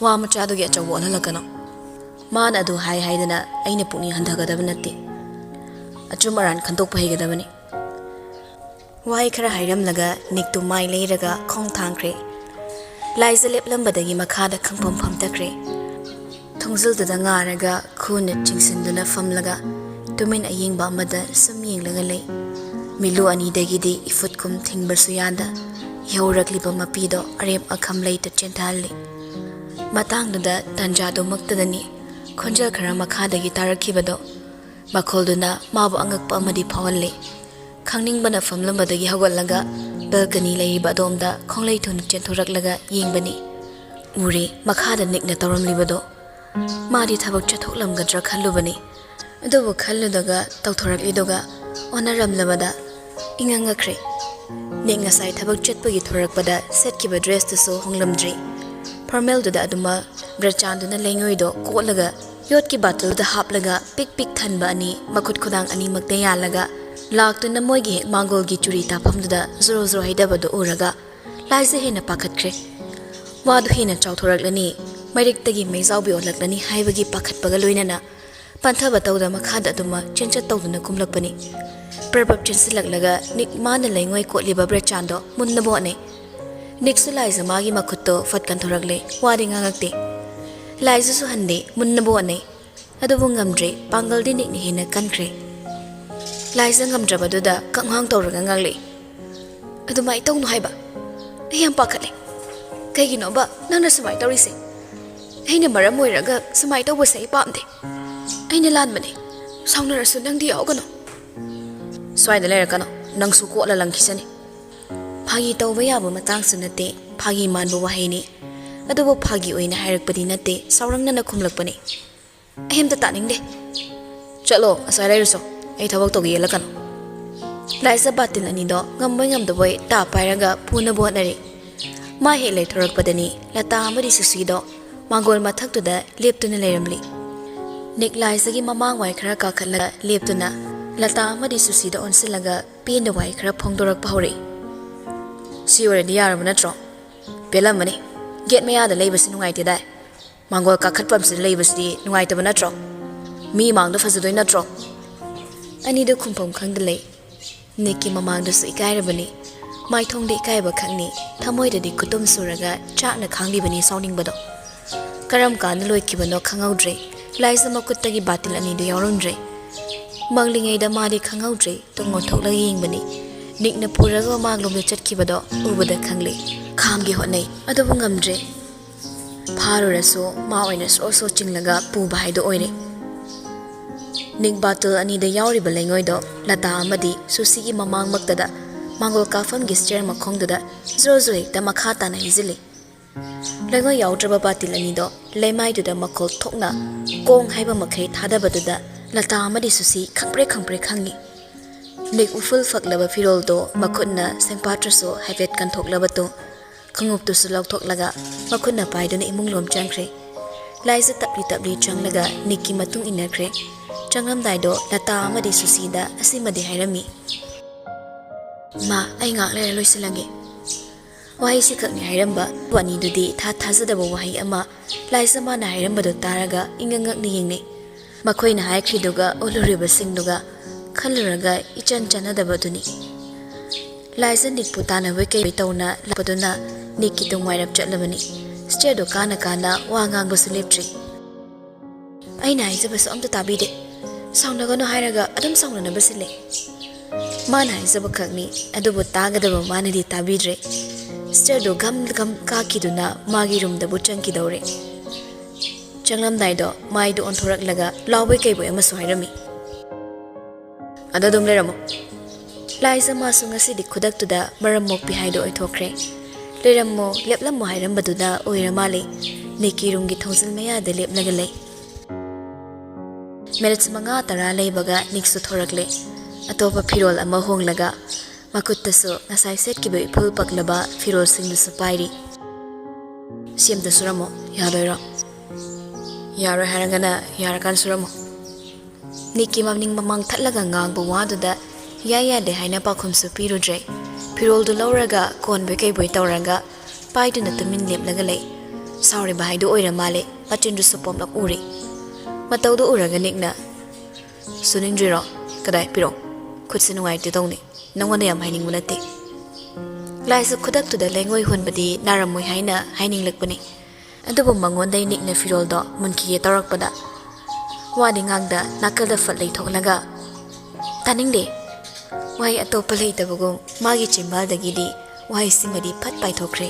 "ꯋꯥ ꯃꯆꯥꯗꯨꯒꯤ ꯑꯆꯧꯕ ꯑꯣꯜꯍꯜꯂꯛꯀꯅꯨ꯫ ꯃꯥꯅ ꯑꯗꯨ ꯍꯥꯏ ꯍꯥꯏꯗꯅ ꯑꯩꯅ ꯄꯨꯛꯅꯤꯡ ꯍꯟꯊꯒꯗꯕ ꯅꯠꯇꯦ꯫ ꯑꯆꯨꯝ ꯑꯔꯥꯟ ꯈꯟꯗꯣꯛꯄ ꯍꯩꯒꯗꯕꯅꯤ꯫" ꯋꯥꯍꯩ ꯈꯔ ꯍꯥꯏꯔꯝꯂꯒ ꯅꯤꯛꯇꯨ ꯃꯥꯏ ꯂꯩꯔꯒ ꯈꯣꯡ ꯊꯥꯡꯈ꯭ꯔꯦ꯫ ꯂꯥꯏꯖ ꯂꯦꯞꯂꯝꯕꯗꯒꯤ ꯃꯈꯥꯗ ꯈꯪꯐꯝ ꯐꯝꯊꯈ꯭ꯔꯦ꯫ ꯊꯣꯡꯖꯤꯜꯗꯨꯗ ꯉꯥꯔꯒ ꯈꯨꯅ ꯆꯤꯡꯁꯤꯟꯗꯨꯅ ꯐꯝꯂꯒ ꯇꯨꯃꯤꯟ ꯑꯌꯦꯡꯕ ꯑꯃꯗ ꯁꯨꯝ ꯌꯦꯡꯂꯒ ꯂꯩ꯫ ꯃꯤꯠꯂꯨ ꯑꯅꯤꯗꯒꯤꯗꯤ ꯏꯐꯨꯠꯀꯨꯝ ꯊꯤꯡꯕꯁꯨ ꯌꯥꯗ ꯏꯍꯧꯔꯛꯂꯤꯕ ꯃꯄꯤꯗꯣ ꯑꯔꯦꯝ ꯑꯈꯝ ꯂꯩꯇ ꯆꯦꯟꯊꯍꯜꯂꯤ꯫ ꯃꯇꯥꯡꯗꯨꯗ ꯇꯟꯖꯥꯗꯨꯃꯛꯇꯗꯅꯤ ꯈꯣꯟꯖꯦꯜ ꯈꯔ ꯃꯈꯥꯗꯒꯤ ꯇꯥꯔꯛꯈꯤꯕꯗꯣ꯫ ꯃꯈꯣꯜꯗꯨꯅ ꯃꯥꯕꯨ ꯑꯉꯛꯄ ꯑꯃꯗꯤ ꯐꯥꯎꯍꯜꯂꯤ꯫ ꯈꯪꯅꯤꯡꯕꯅ ꯐꯝꯂꯝꯕꯗꯒꯤ ꯍꯧꯒꯠꯂꯒ ꯕꯦꯜꯀꯅꯤ ꯂꯩꯔꯤꯕ ꯑꯗꯣꯝꯗ ꯈꯣꯡꯂꯩ ꯊꯨꯅ ꯆꯦꯟꯊꯣꯔꯛꯂꯒ ꯌꯦꯡꯕꯅꯤ꯫ ꯎꯔꯦ ꯃꯈꯥꯗ ꯅꯤꯛꯅ ꯇꯧꯔꯝꯂꯤꯕꯗꯣ꯫ ꯃꯥꯗꯤ ꯊꯕꯛ ꯆꯠꯊꯣꯛꯂꯝꯒꯗ꯭ꯔꯥ ꯈꯜꯂꯨꯕꯅꯤ꯫ ꯑꯗꯨꯕꯨ ꯈꯜꯂꯨꯗꯒ ꯇꯧꯊꯣꯔꯛꯂꯤꯗꯨꯒ ꯑꯣꯟꯅꯔꯝꯂꯕꯗ ꯏꯉꯛ ꯉꯛꯈ꯭ꯔꯦ꯫ ꯅꯤꯛ ꯉꯁꯥꯏ ꯊꯕꯛ ꯆꯠꯄꯒꯤ ꯊꯣꯔꯛꯄꯗ ꯁꯦꯠꯈꯤꯕ ꯗ꯭ꯔꯦꯁꯇꯨꯁꯨ ꯍꯣꯡꯂꯝꯗ꯭ꯔꯤ꯫ ꯐꯣꯔꯃꯦꯜꯗꯨꯗ ꯑꯗꯨꯃꯛ ꯕ꯭ꯔꯆꯥꯟꯗꯨꯅ ꯂꯩꯉꯣꯏꯗꯣ ꯀꯣꯠꯂꯒ ꯌꯣꯠꯀꯤ ꯕꯥꯇꯜꯗ ꯍꯥꯞꯂꯒ ꯄꯤꯛ ꯄꯤꯛ ꯊꯟꯕ ꯑꯅꯤ ꯃꯈꯨꯠ ꯈꯨꯗꯥꯡ ꯑꯅꯤꯃꯛꯇ ꯌꯥꯜꯂꯒ ꯂꯥꯛꯇꯨꯅ ꯃꯣꯏꯒꯤ ꯍꯦꯛ ꯃꯥꯡꯒꯣꯜꯒꯤ ꯆꯨꯔꯤ ꯇꯥꯐꯝꯗꯨꯗ ꯖꯣꯔꯣ ꯖꯣꯔꯣ ꯍꯩꯗꯕꯗꯨ ꯎꯔꯒ ꯂꯥꯏꯖ ꯍꯦꯟꯅ ꯄꯥꯈꯠꯈ꯭ꯔꯦ꯫ ꯋꯥꯗꯨ ꯍꯦꯟꯅ ꯆꯥꯎꯊꯣꯔꯛꯂꯅꯤ꯫ ꯃꯩꯔꯤꯛꯇꯒꯤ ꯃꯩꯖꯥꯎꯕꯤ ꯑꯣꯜꯂꯛꯂꯅꯤ ꯍꯥꯏꯕꯒꯤ ꯄꯥꯈꯠꯄꯒ ꯂꯣꯏꯅꯅ ꯄꯟꯊꯕ ꯇꯧꯗ ꯃꯈꯥꯗ ꯑꯗꯨꯃꯛ ꯆꯦꯟꯆꯠ ꯇꯧꯗꯨꯅ ꯀꯨꯝꯂꯛꯄꯅꯤ꯫ ꯄ꯭ꯔꯕꯞ ꯆꯦꯟꯁꯤꯜꯂꯛꯂꯒ ꯅꯤꯛ ꯃꯥꯅ ꯂꯩꯉꯣꯏ ꯀꯣꯠꯂꯤꯕ ꯕ꯭ꯔꯦꯆꯥꯟꯗꯣ ꯃꯨꯟꯅꯕ ꯍꯣꯠꯅꯩ꯫ ꯅꯤꯛꯁꯨ ꯂꯥꯏꯖ ꯃꯥꯒꯤ ꯃꯈꯨꯠꯇꯣ ꯐꯠ ꯀꯟꯊꯣꯔꯛꯂꯦ꯫ ꯋꯥꯗꯤ ꯉꯥꯡꯉꯛꯇꯦ꯫ ꯂꯥꯏꯖꯁꯨ ꯍꯟꯗꯦ, ꯃꯨꯟꯅꯕ ꯍꯣꯠꯅꯩ꯫ ꯑꯗꯨꯕꯨ ꯉꯝꯗ꯭ꯔꯦ, ꯄꯥꯡꯒꯜꯗꯤ ꯅꯤꯛꯅ ꯍꯦꯟꯅ ꯀꯟꯈ꯭ꯔꯦ꯫ ꯂꯥꯏꯖ ꯉꯝꯗ꯭ꯔꯕꯗꯨꯗ ꯀꯛꯉꯥꯡ ꯇꯧꯔꯒ ꯉꯥꯡꯂꯛꯏ꯫ "ꯑꯗꯨꯃꯥꯏꯅ ꯇꯧꯅꯨ ꯍꯥꯏꯕ꯫ ꯑꯩ ꯌꯥꯝ ꯄꯥꯈꯠꯂꯦ꯫ ꯀꯩꯒꯤꯅꯣꯕ ꯅꯪꯅ ꯁꯨꯃꯥꯏꯅ ꯇꯧꯔꯤꯁꯦ? ꯑꯩꯅ ꯃꯔꯝ ꯑꯣꯏꯔꯒ ꯁꯨꯃꯥꯏꯅ ꯇꯧꯕꯁꯦ ꯑꯩ ꯄꯥꯝꯗꯦ꯫ ꯑꯩꯅ ꯂꯥꯟꯕꯅꯦ꯫ ꯁꯥꯎꯅꯔꯁꯨ ꯅꯪꯗꯤ ꯌꯥꯎꯒꯅꯨ꯫" "ꯁ꯭ꯋꯥꯏꯗ ꯂꯩꯔꯛꯀꯅꯣ, ꯅꯪꯁꯨ ꯀꯣꯠꯂ ꯂꯪꯈꯤꯁꯅꯤ꯫ ꯐꯥꯒꯤ ꯇꯧꯕ ꯌꯥꯕ ꯃꯇꯥꯡꯁꯨ ꯅꯠꯇꯦ, ꯐꯥꯒꯤ ꯃꯥꯟꯕ ꯋꯥꯍꯩꯅꯤ꯫ ꯑꯗꯨꯕꯨ ꯐꯥꯒꯤ ꯑꯣꯏꯅ ꯍꯥꯏꯔꯛꯄꯗꯤ ꯅꯠꯇꯦ, ꯁꯥꯎꯔꯪꯅꯅ ꯈꯨꯝꯂꯛꯄꯅꯤ꯫ ꯑꯩ ꯑꯝꯇ ꯇꯥꯅꯤꯡꯗꯦ꯫ ꯆꯠꯂꯣ, ꯑꯁ꯭ꯋꯥꯏ ꯂꯩꯔꯨꯁꯣ꯫ ꯑꯩ ꯊꯕꯛ ꯇꯧꯒꯦ ꯌꯦꯠꯂꯛꯀꯅꯨ꯫" ꯂꯥꯏꯖ ꯕꯥꯇꯤꯜ ꯑꯅꯤꯗꯣ ꯉꯝꯕꯣꯏ ꯉꯝꯗꯕꯣꯏ ꯇꯥ ꯄꯥꯏꯔꯒ ꯄꯨꯅꯕ ꯍꯣꯠꯅꯔꯤ꯫ ꯃꯥ ꯍꯦꯛ ꯂꯩꯊꯣꯔꯛꯄꯗꯅꯤ ꯂꯇꯥ ꯑꯃꯗꯤ ꯁꯨꯁꯤꯗꯣ ꯃꯥꯡꯒꯣꯜ ꯃꯊꯛꯇꯨꯗ ꯂꯦꯞꯇꯨꯅ ꯂꯩꯔꯝꯂꯤ꯫ ꯅꯤꯛ ꯂꯥꯏꯖꯒꯤ ꯃꯃꯥꯡ ꯋꯥꯏ ꯈꯔ ꯀꯥꯈꯠꯂꯒ ꯂꯦꯞꯇꯨꯅ ꯂꯇꯥ ꯑꯃꯗꯤ ꯁꯨꯁꯤꯗ ꯑꯣꯟꯁꯤꯜꯂꯒ ꯄꯦꯟꯗ ꯋꯥꯍꯩ ꯈꯔ ꯐꯣꯡꯗꯣꯔꯛꯄ ꯍꯧꯔꯛꯏ꯫ "ꯁꯤ ꯑꯣꯏꯔꯗꯤ ꯌꯥꯔꯕ ꯅꯠꯇ꯭ꯔꯣ? ꯄꯦꯜꯂꯝꯃꯅꯤ꯫ ꯒꯦꯠ ꯃꯌꯥꯗ ꯂꯩꯕꯁꯤ ꯅꯨꯡꯉꯥꯏꯇꯦꯗꯥꯏ? ꯃꯥꯡꯒꯣꯜ ꯀꯥꯈꯠꯐꯝꯁꯤꯗ ꯂꯩꯕꯁꯤꯗꯤ ꯅꯨꯡꯉꯥꯏꯇꯕ ꯅꯠꯇ꯭ꯔꯣ? ꯃꯤ ꯃꯥꯡꯗ ꯐꯖꯗꯣꯏ ꯅꯠꯇ꯭ꯔꯣ?" ꯑꯅꯤꯗꯨ ꯈꯨꯝꯐꯝ ꯈꯪꯗ ꯂꯩ꯫ ꯅꯤꯛꯀꯤ ꯃꯃꯥꯡꯗꯁꯨ ꯏꯀꯥꯏꯔꯕꯅꯤ꯫ ꯃꯥꯏꯊꯣꯡꯗ ꯏꯀꯥꯏꯕ ꯈꯛꯅꯤ, ꯊꯃꯣꯏꯗꯗꯤ ꯈꯨꯇꯨꯝ ꯁꯨꯔꯒ ꯆꯥꯛꯅ ꯈꯥꯡꯂꯤꯕꯅꯤ ꯁꯥꯎꯅꯤꯡꯕꯗꯣ꯫ ꯀꯔꯝ ꯀꯥꯟꯗ ꯂꯣꯏꯈꯤꯕꯅꯣ ꯈꯪꯍꯧꯗ꯭ꯔꯦ꯫ ꯂꯥꯏꯖ ꯃꯈꯨꯠꯇꯒꯤ ꯕꯥꯇꯤꯜ ꯑꯅꯤꯗꯨ ꯌꯥꯎꯔꯝꯗ꯭ꯔꯦ꯫ ꯃꯪꯂꯤꯉꯩꯗ ꯃꯥꯗꯤ ꯈꯪꯍꯧꯗ꯭ꯔꯦ, ꯇꯨꯡ ꯑꯣꯟꯊꯣꯛꯂꯒ ꯌꯦꯡꯕꯅꯤ꯫ ꯅꯤꯛꯅ ꯄꯨꯔꯒ ꯃꯃꯥꯡꯂꯣꯝꯗ ꯆꯠꯈꯤꯕꯗꯣ ꯎꯕꯗ ꯈꯪꯂꯦ꯫ ꯈꯥꯝꯒꯦ ꯍꯣꯠꯅꯩ, ꯑꯗꯨꯕꯨ ꯉꯝꯗ꯭ꯔꯦ꯫ ꯐꯥꯔꯨꯔꯁꯨ ꯃꯥ ꯑꯣꯏꯅ ꯁ꯭ꯔꯣ ꯁ꯭ꯔꯣ ꯆꯤꯡꯂꯒ ꯄꯨꯕ ꯍꯥꯏꯗꯣ ꯑꯣꯏꯔꯦ꯫ ꯅꯤꯛ ꯕꯥꯇꯜ ꯑꯅꯤꯗ ꯌꯥꯎꯔꯤꯕ ꯂꯩꯉꯣꯏꯗꯣ ꯂꯇꯥ ꯑꯃꯗꯤ ꯁꯨꯁꯤꯒꯤ ꯃꯃꯥꯡꯃꯛꯇꯗ ꯃꯥꯡꯒꯣꯜ ꯀꯥꯐꯝꯒꯤ ꯁ꯭ꯇꯦꯌꯔ ꯃꯈꯣꯡꯗꯨꯗ ꯖ꯭ꯔꯣ ꯖ꯭ꯔꯣ ꯍꯦꯛꯇ ꯃꯈꯥ ꯇꯥꯅ ꯍꯩꯖꯤꯜꯂꯤ꯫ ꯂꯩꯉꯣꯏ ꯌꯥꯎꯗ꯭ꯔꯕ ꯕꯥꯇꯤꯜ ꯑꯅꯤꯗꯣ ꯂꯩꯃꯥꯏꯗꯨꯗ ꯃꯈꯣꯜ ꯊꯣꯛꯅ ꯀꯣꯡ ꯍꯥꯏꯕ ꯃꯈꯩ ꯊꯥꯗꯕꯗꯨꯗ ꯂꯇꯥ ꯑꯃꯗꯤ ꯁꯨꯁꯤ ꯈꯪꯄ꯭ꯔꯦꯛ ꯈꯪꯄ꯭ꯔꯦꯛ ꯈꯪꯉꯤ꯫ ꯅꯤꯛ ꯎꯐꯨꯜ ꯐꯛꯂꯕ ꯐꯤꯔꯣꯜꯗꯣ ꯃꯈꯨꯠꯅ ꯁꯦꯝꯄꯥꯠꯇ꯭ꯔꯁꯨ ꯍꯥꯏꯐꯦꯠ ꯀꯟꯊꯣꯛꯂꯕꯗꯣ ꯈꯣꯡꯎꯞꯇꯨꯁꯨ ꯂꯧꯊꯣꯛꯂꯒ ꯃꯈꯨꯠꯅ ꯄꯥꯏꯗꯨꯅ ꯏꯃꯨꯡꯂꯣꯝ ꯆꯪꯈ꯭ꯔꯦ꯫ ꯂꯥꯏꯖ ꯇꯞꯂꯤ ꯇꯞꯂꯤ ꯆꯪꯂꯒ ꯅꯤꯛꯀꯤ ꯃꯇꯨꯡ ꯏꯟꯅꯈ꯭ꯔꯦ꯫ ꯆꯪꯂꯝꯗꯥꯏꯗꯣ ꯂꯇꯥ ꯑꯃꯗꯤ ꯁꯨꯁꯤꯗ ꯑꯁꯤꯃꯗꯤ ꯍꯥꯏꯔꯝꯃꯤ, "ꯏꯃꯥ, ꯑꯩ ꯉꯥꯏꯍꯥꯛ ꯂꯩꯔ ꯂꯣꯏꯁꯤꯜꯂꯒꯦ꯫ ꯋꯥꯍꯩꯁꯤ ꯈꯛꯅꯤ ꯍꯥꯏꯔꯝꯕ꯫ ꯑꯅꯤꯗꯨꯗꯤ ꯏꯊꯥ ꯊꯥꯖꯗꯕ ꯋꯥꯍꯩ ꯑꯃ ꯂꯥꯏꯖ ꯃꯥꯅ ꯍꯥꯏꯔꯝꯕꯗꯨ ꯇꯥꯔꯒ ꯏꯉꯛ ꯉꯛꯅ ꯌꯦꯡꯅꯩ꯫ ꯃꯈꯣꯏꯅ ꯍꯥꯏꯈ꯭ꯔꯤꯗꯨꯒ ꯎꯠꯂꯨꯔꯤꯕꯁꯤꯡꯗꯨꯒ ꯈꯜꯂꯨꯔꯒ ꯏꯆꯟ ꯆꯥꯟꯅꯗꯕꯗꯨꯅꯤ꯫ ꯂꯥꯏꯖ ꯅꯤꯛꯄꯨ ꯇꯥꯟꯅꯕꯣꯏ ꯀꯩꯕꯣꯏ ꯇꯧꯅ ꯂꯥꯛꯄꯗꯨꯅ ꯅꯤꯛꯀꯤ ꯇꯨꯡ ꯋꯥꯏꯔꯞ ꯆꯠꯂꯕꯅꯤ꯫ ꯁ꯭ꯇꯦꯌꯔꯗꯨ ꯀꯥꯅ ꯀꯥꯅ ꯋꯥ ꯉꯥꯡꯕꯁꯨ ꯂꯦꯞꯇ꯭ꯔꯤ꯫ "ꯑꯩꯅ ꯍꯥꯏꯖꯕꯁꯨ ꯑꯝꯇ ꯇꯥꯕꯤꯗꯦ꯫ ꯁꯥꯎꯅꯒꯅꯨ ꯍꯥꯏꯔꯒ ꯑꯗꯨꯝ ꯁꯥꯎꯅꯅꯕ ꯁꯤꯜꯂꯦ꯫" ꯃꯥꯅ ꯍꯥꯏꯖꯕ ꯈꯛꯅꯤ, ꯑꯗꯨꯕꯨ ꯇꯥꯒꯗꯕ ꯃꯥꯅꯗꯤ ꯇꯥꯕꯤꯗ꯭ꯔꯦ꯫ ꯁ꯭ꯇꯦꯌꯔꯗꯨ ꯒꯝ ꯒꯝ ꯀꯥꯈꯤꯗꯨꯅ ꯃꯥꯒꯤ ꯔꯨꯝꯗꯕꯨ ꯆꯪꯈꯤꯗꯧꯔꯦ꯫ ꯆꯪꯂꯝꯗꯥꯏꯗꯣ ꯃꯥꯏꯗꯨ ꯑꯣꯟꯊꯣꯔꯛꯂꯒ ꯂꯥꯎꯕꯣꯏ ꯀꯩꯕꯣꯏ ꯑꯃꯁꯨ ꯍꯥꯏꯔꯝꯃꯤ꯫ "ꯑꯗ ꯑꯗꯨꯝ ꯂꯩꯔꯝꯃꯣ꯫" ꯂꯥꯏꯖ ꯃꯥꯁꯨ ꯉꯁꯤꯗꯤ ꯈꯨꯗꯛꯇꯨꯗ ꯃꯔꯝ ꯃꯣꯛꯄꯤ ꯍꯥꯏꯗꯣ ꯑꯣꯏꯊꯣꯛꯈ꯭ꯔꯦ꯫ "ꯂꯩꯔꯝꯃꯣ, ꯂꯦꯞꯂꯝꯃꯣ" ꯍꯥꯏꯔꯝꯕꯗꯨꯗ ꯑꯣꯏꯔ ꯃꯥꯜꯂꯦ꯫ ꯅꯤꯛꯀꯤ ꯔꯨꯝꯒꯤ ꯊꯣꯡꯖꯤꯜ ꯃꯌꯥꯗ ꯂꯦꯞꯂꯒ ꯂꯩ꯫ ꯃꯤꯅꯤꯠꯁ ꯃꯉꯥ ꯇꯔꯥ ꯂꯩꯕꯒ ꯅꯤꯛꯁꯨ ꯊꯣꯔꯛꯂꯦ꯫ ꯑꯇꯣꯞꯄ ꯐꯤꯔꯣꯜ ꯑꯃ ꯍꯣꯡꯂꯒ ꯃꯈꯨꯠꯇꯁꯨ ꯉꯁꯥꯏ ꯁꯦꯠꯈꯤꯕ ꯏꯐꯨꯜ ꯄꯛꯂꯕ ꯐꯤꯔꯣꯜꯁꯤꯡꯗꯨꯁꯨ ꯄꯥꯏꯔꯤ꯫ "ꯁꯤ ꯑꯝꯇ ꯁꯨꯔꯝꯃꯣ, ꯌꯥꯗꯣꯏꯔꯣ?" "ꯌꯥꯔꯣꯏ ꯍꯥꯏꯔꯒꯅ ꯌꯥꯔꯀꯥꯟ ꯁꯨꯔꯝꯃꯣ꯫" ꯅꯤꯛꯀꯤ ꯃꯅꯤꯡ ꯃꯃꯥꯡ ꯊꯠꯂꯒ ꯉꯥꯡꯕ ꯋꯥꯗꯨꯗ ꯌꯥꯏ ꯌꯥꯗꯦ ꯍꯥꯏꯅ ꯄꯥꯎꯈꯨꯝꯁꯨ ꯄꯤꯔꯨꯗ꯭ꯔꯦ꯫ ꯐꯤꯔꯣꯜꯗꯨ ꯂꯧꯔꯒ ꯀꯣꯟꯕꯣꯏ ꯀꯩꯕꯣꯏ ꯇꯧꯔꯒ ꯄꯥꯏꯗꯨꯅ ꯇꯨꯃꯤꯟ ꯂꯦꯞꯂꯒ ꯂꯩ꯫ ꯁꯥꯎꯔꯤꯕ ꯍꯥꯏꯗꯨ ꯑꯣꯏꯔ ꯃꯥꯜꯂꯦ, ꯃꯆꯤꯟꯗꯨꯁꯨ ꯄꯣꯝꯂꯞ ꯎꯔꯤ꯫ ꯃꯇꯧꯗꯨ ꯎꯔꯒ ꯅꯤꯛꯅ, "ꯁꯨꯅꯤꯡꯗ꯭ꯔꯤꯔꯣ? ꯀꯗꯥꯏ, ꯄꯤꯔꯛꯑꯣ꯫ ꯈꯨꯠꯁꯦ ꯅꯨꯡꯉꯥꯏꯇꯦ ꯇꯧꯅꯤ꯫ ꯅꯉꯣꯟꯗ ꯌꯥꯝ ꯍꯥꯏꯅꯤꯡꯕ ꯅꯠꯇꯦ꯫" ꯂꯥꯏꯖ ꯈꯨꯗꯛꯇꯨꯗ ꯂꯩꯉꯣꯏ ꯍꯣꯟꯕꯗꯤ ꯅꯥꯔꯝꯃꯣꯏ ꯍꯥꯏꯅ ꯍꯥꯏꯅꯤꯡꯂꯛꯄꯅꯤ꯫ ꯑꯗꯨꯕꯨ ꯃꯉꯣꯟꯗꯩ ꯅꯤꯛꯅ ꯐꯤꯔꯣꯜꯗꯣ ꯃꯨꯟꯈꯤꯒꯦ ꯇꯧꯔꯛꯄꯗ ꯋꯥꯗꯤ ꯉꯥꯡꯗ ꯅꯥꯀꯜꯗ ꯐꯠ ꯂꯩꯊꯣꯛꯂꯒ, "ꯇꯥꯅꯤꯡꯗꯦ꯫" ꯋꯥꯍꯩ ꯑꯇꯣꯞꯄ ꯂꯩꯇꯕꯒꯨꯝ ꯃꯥꯒꯤ ꯆꯤꯝꯕꯥꯜꯗꯒꯤꯗꯤ ꯋꯥꯍꯩꯁꯤꯃꯗꯤ ꯐꯠ ꯄꯥꯏꯊꯣꯛꯈ꯭ꯔꯦ꯫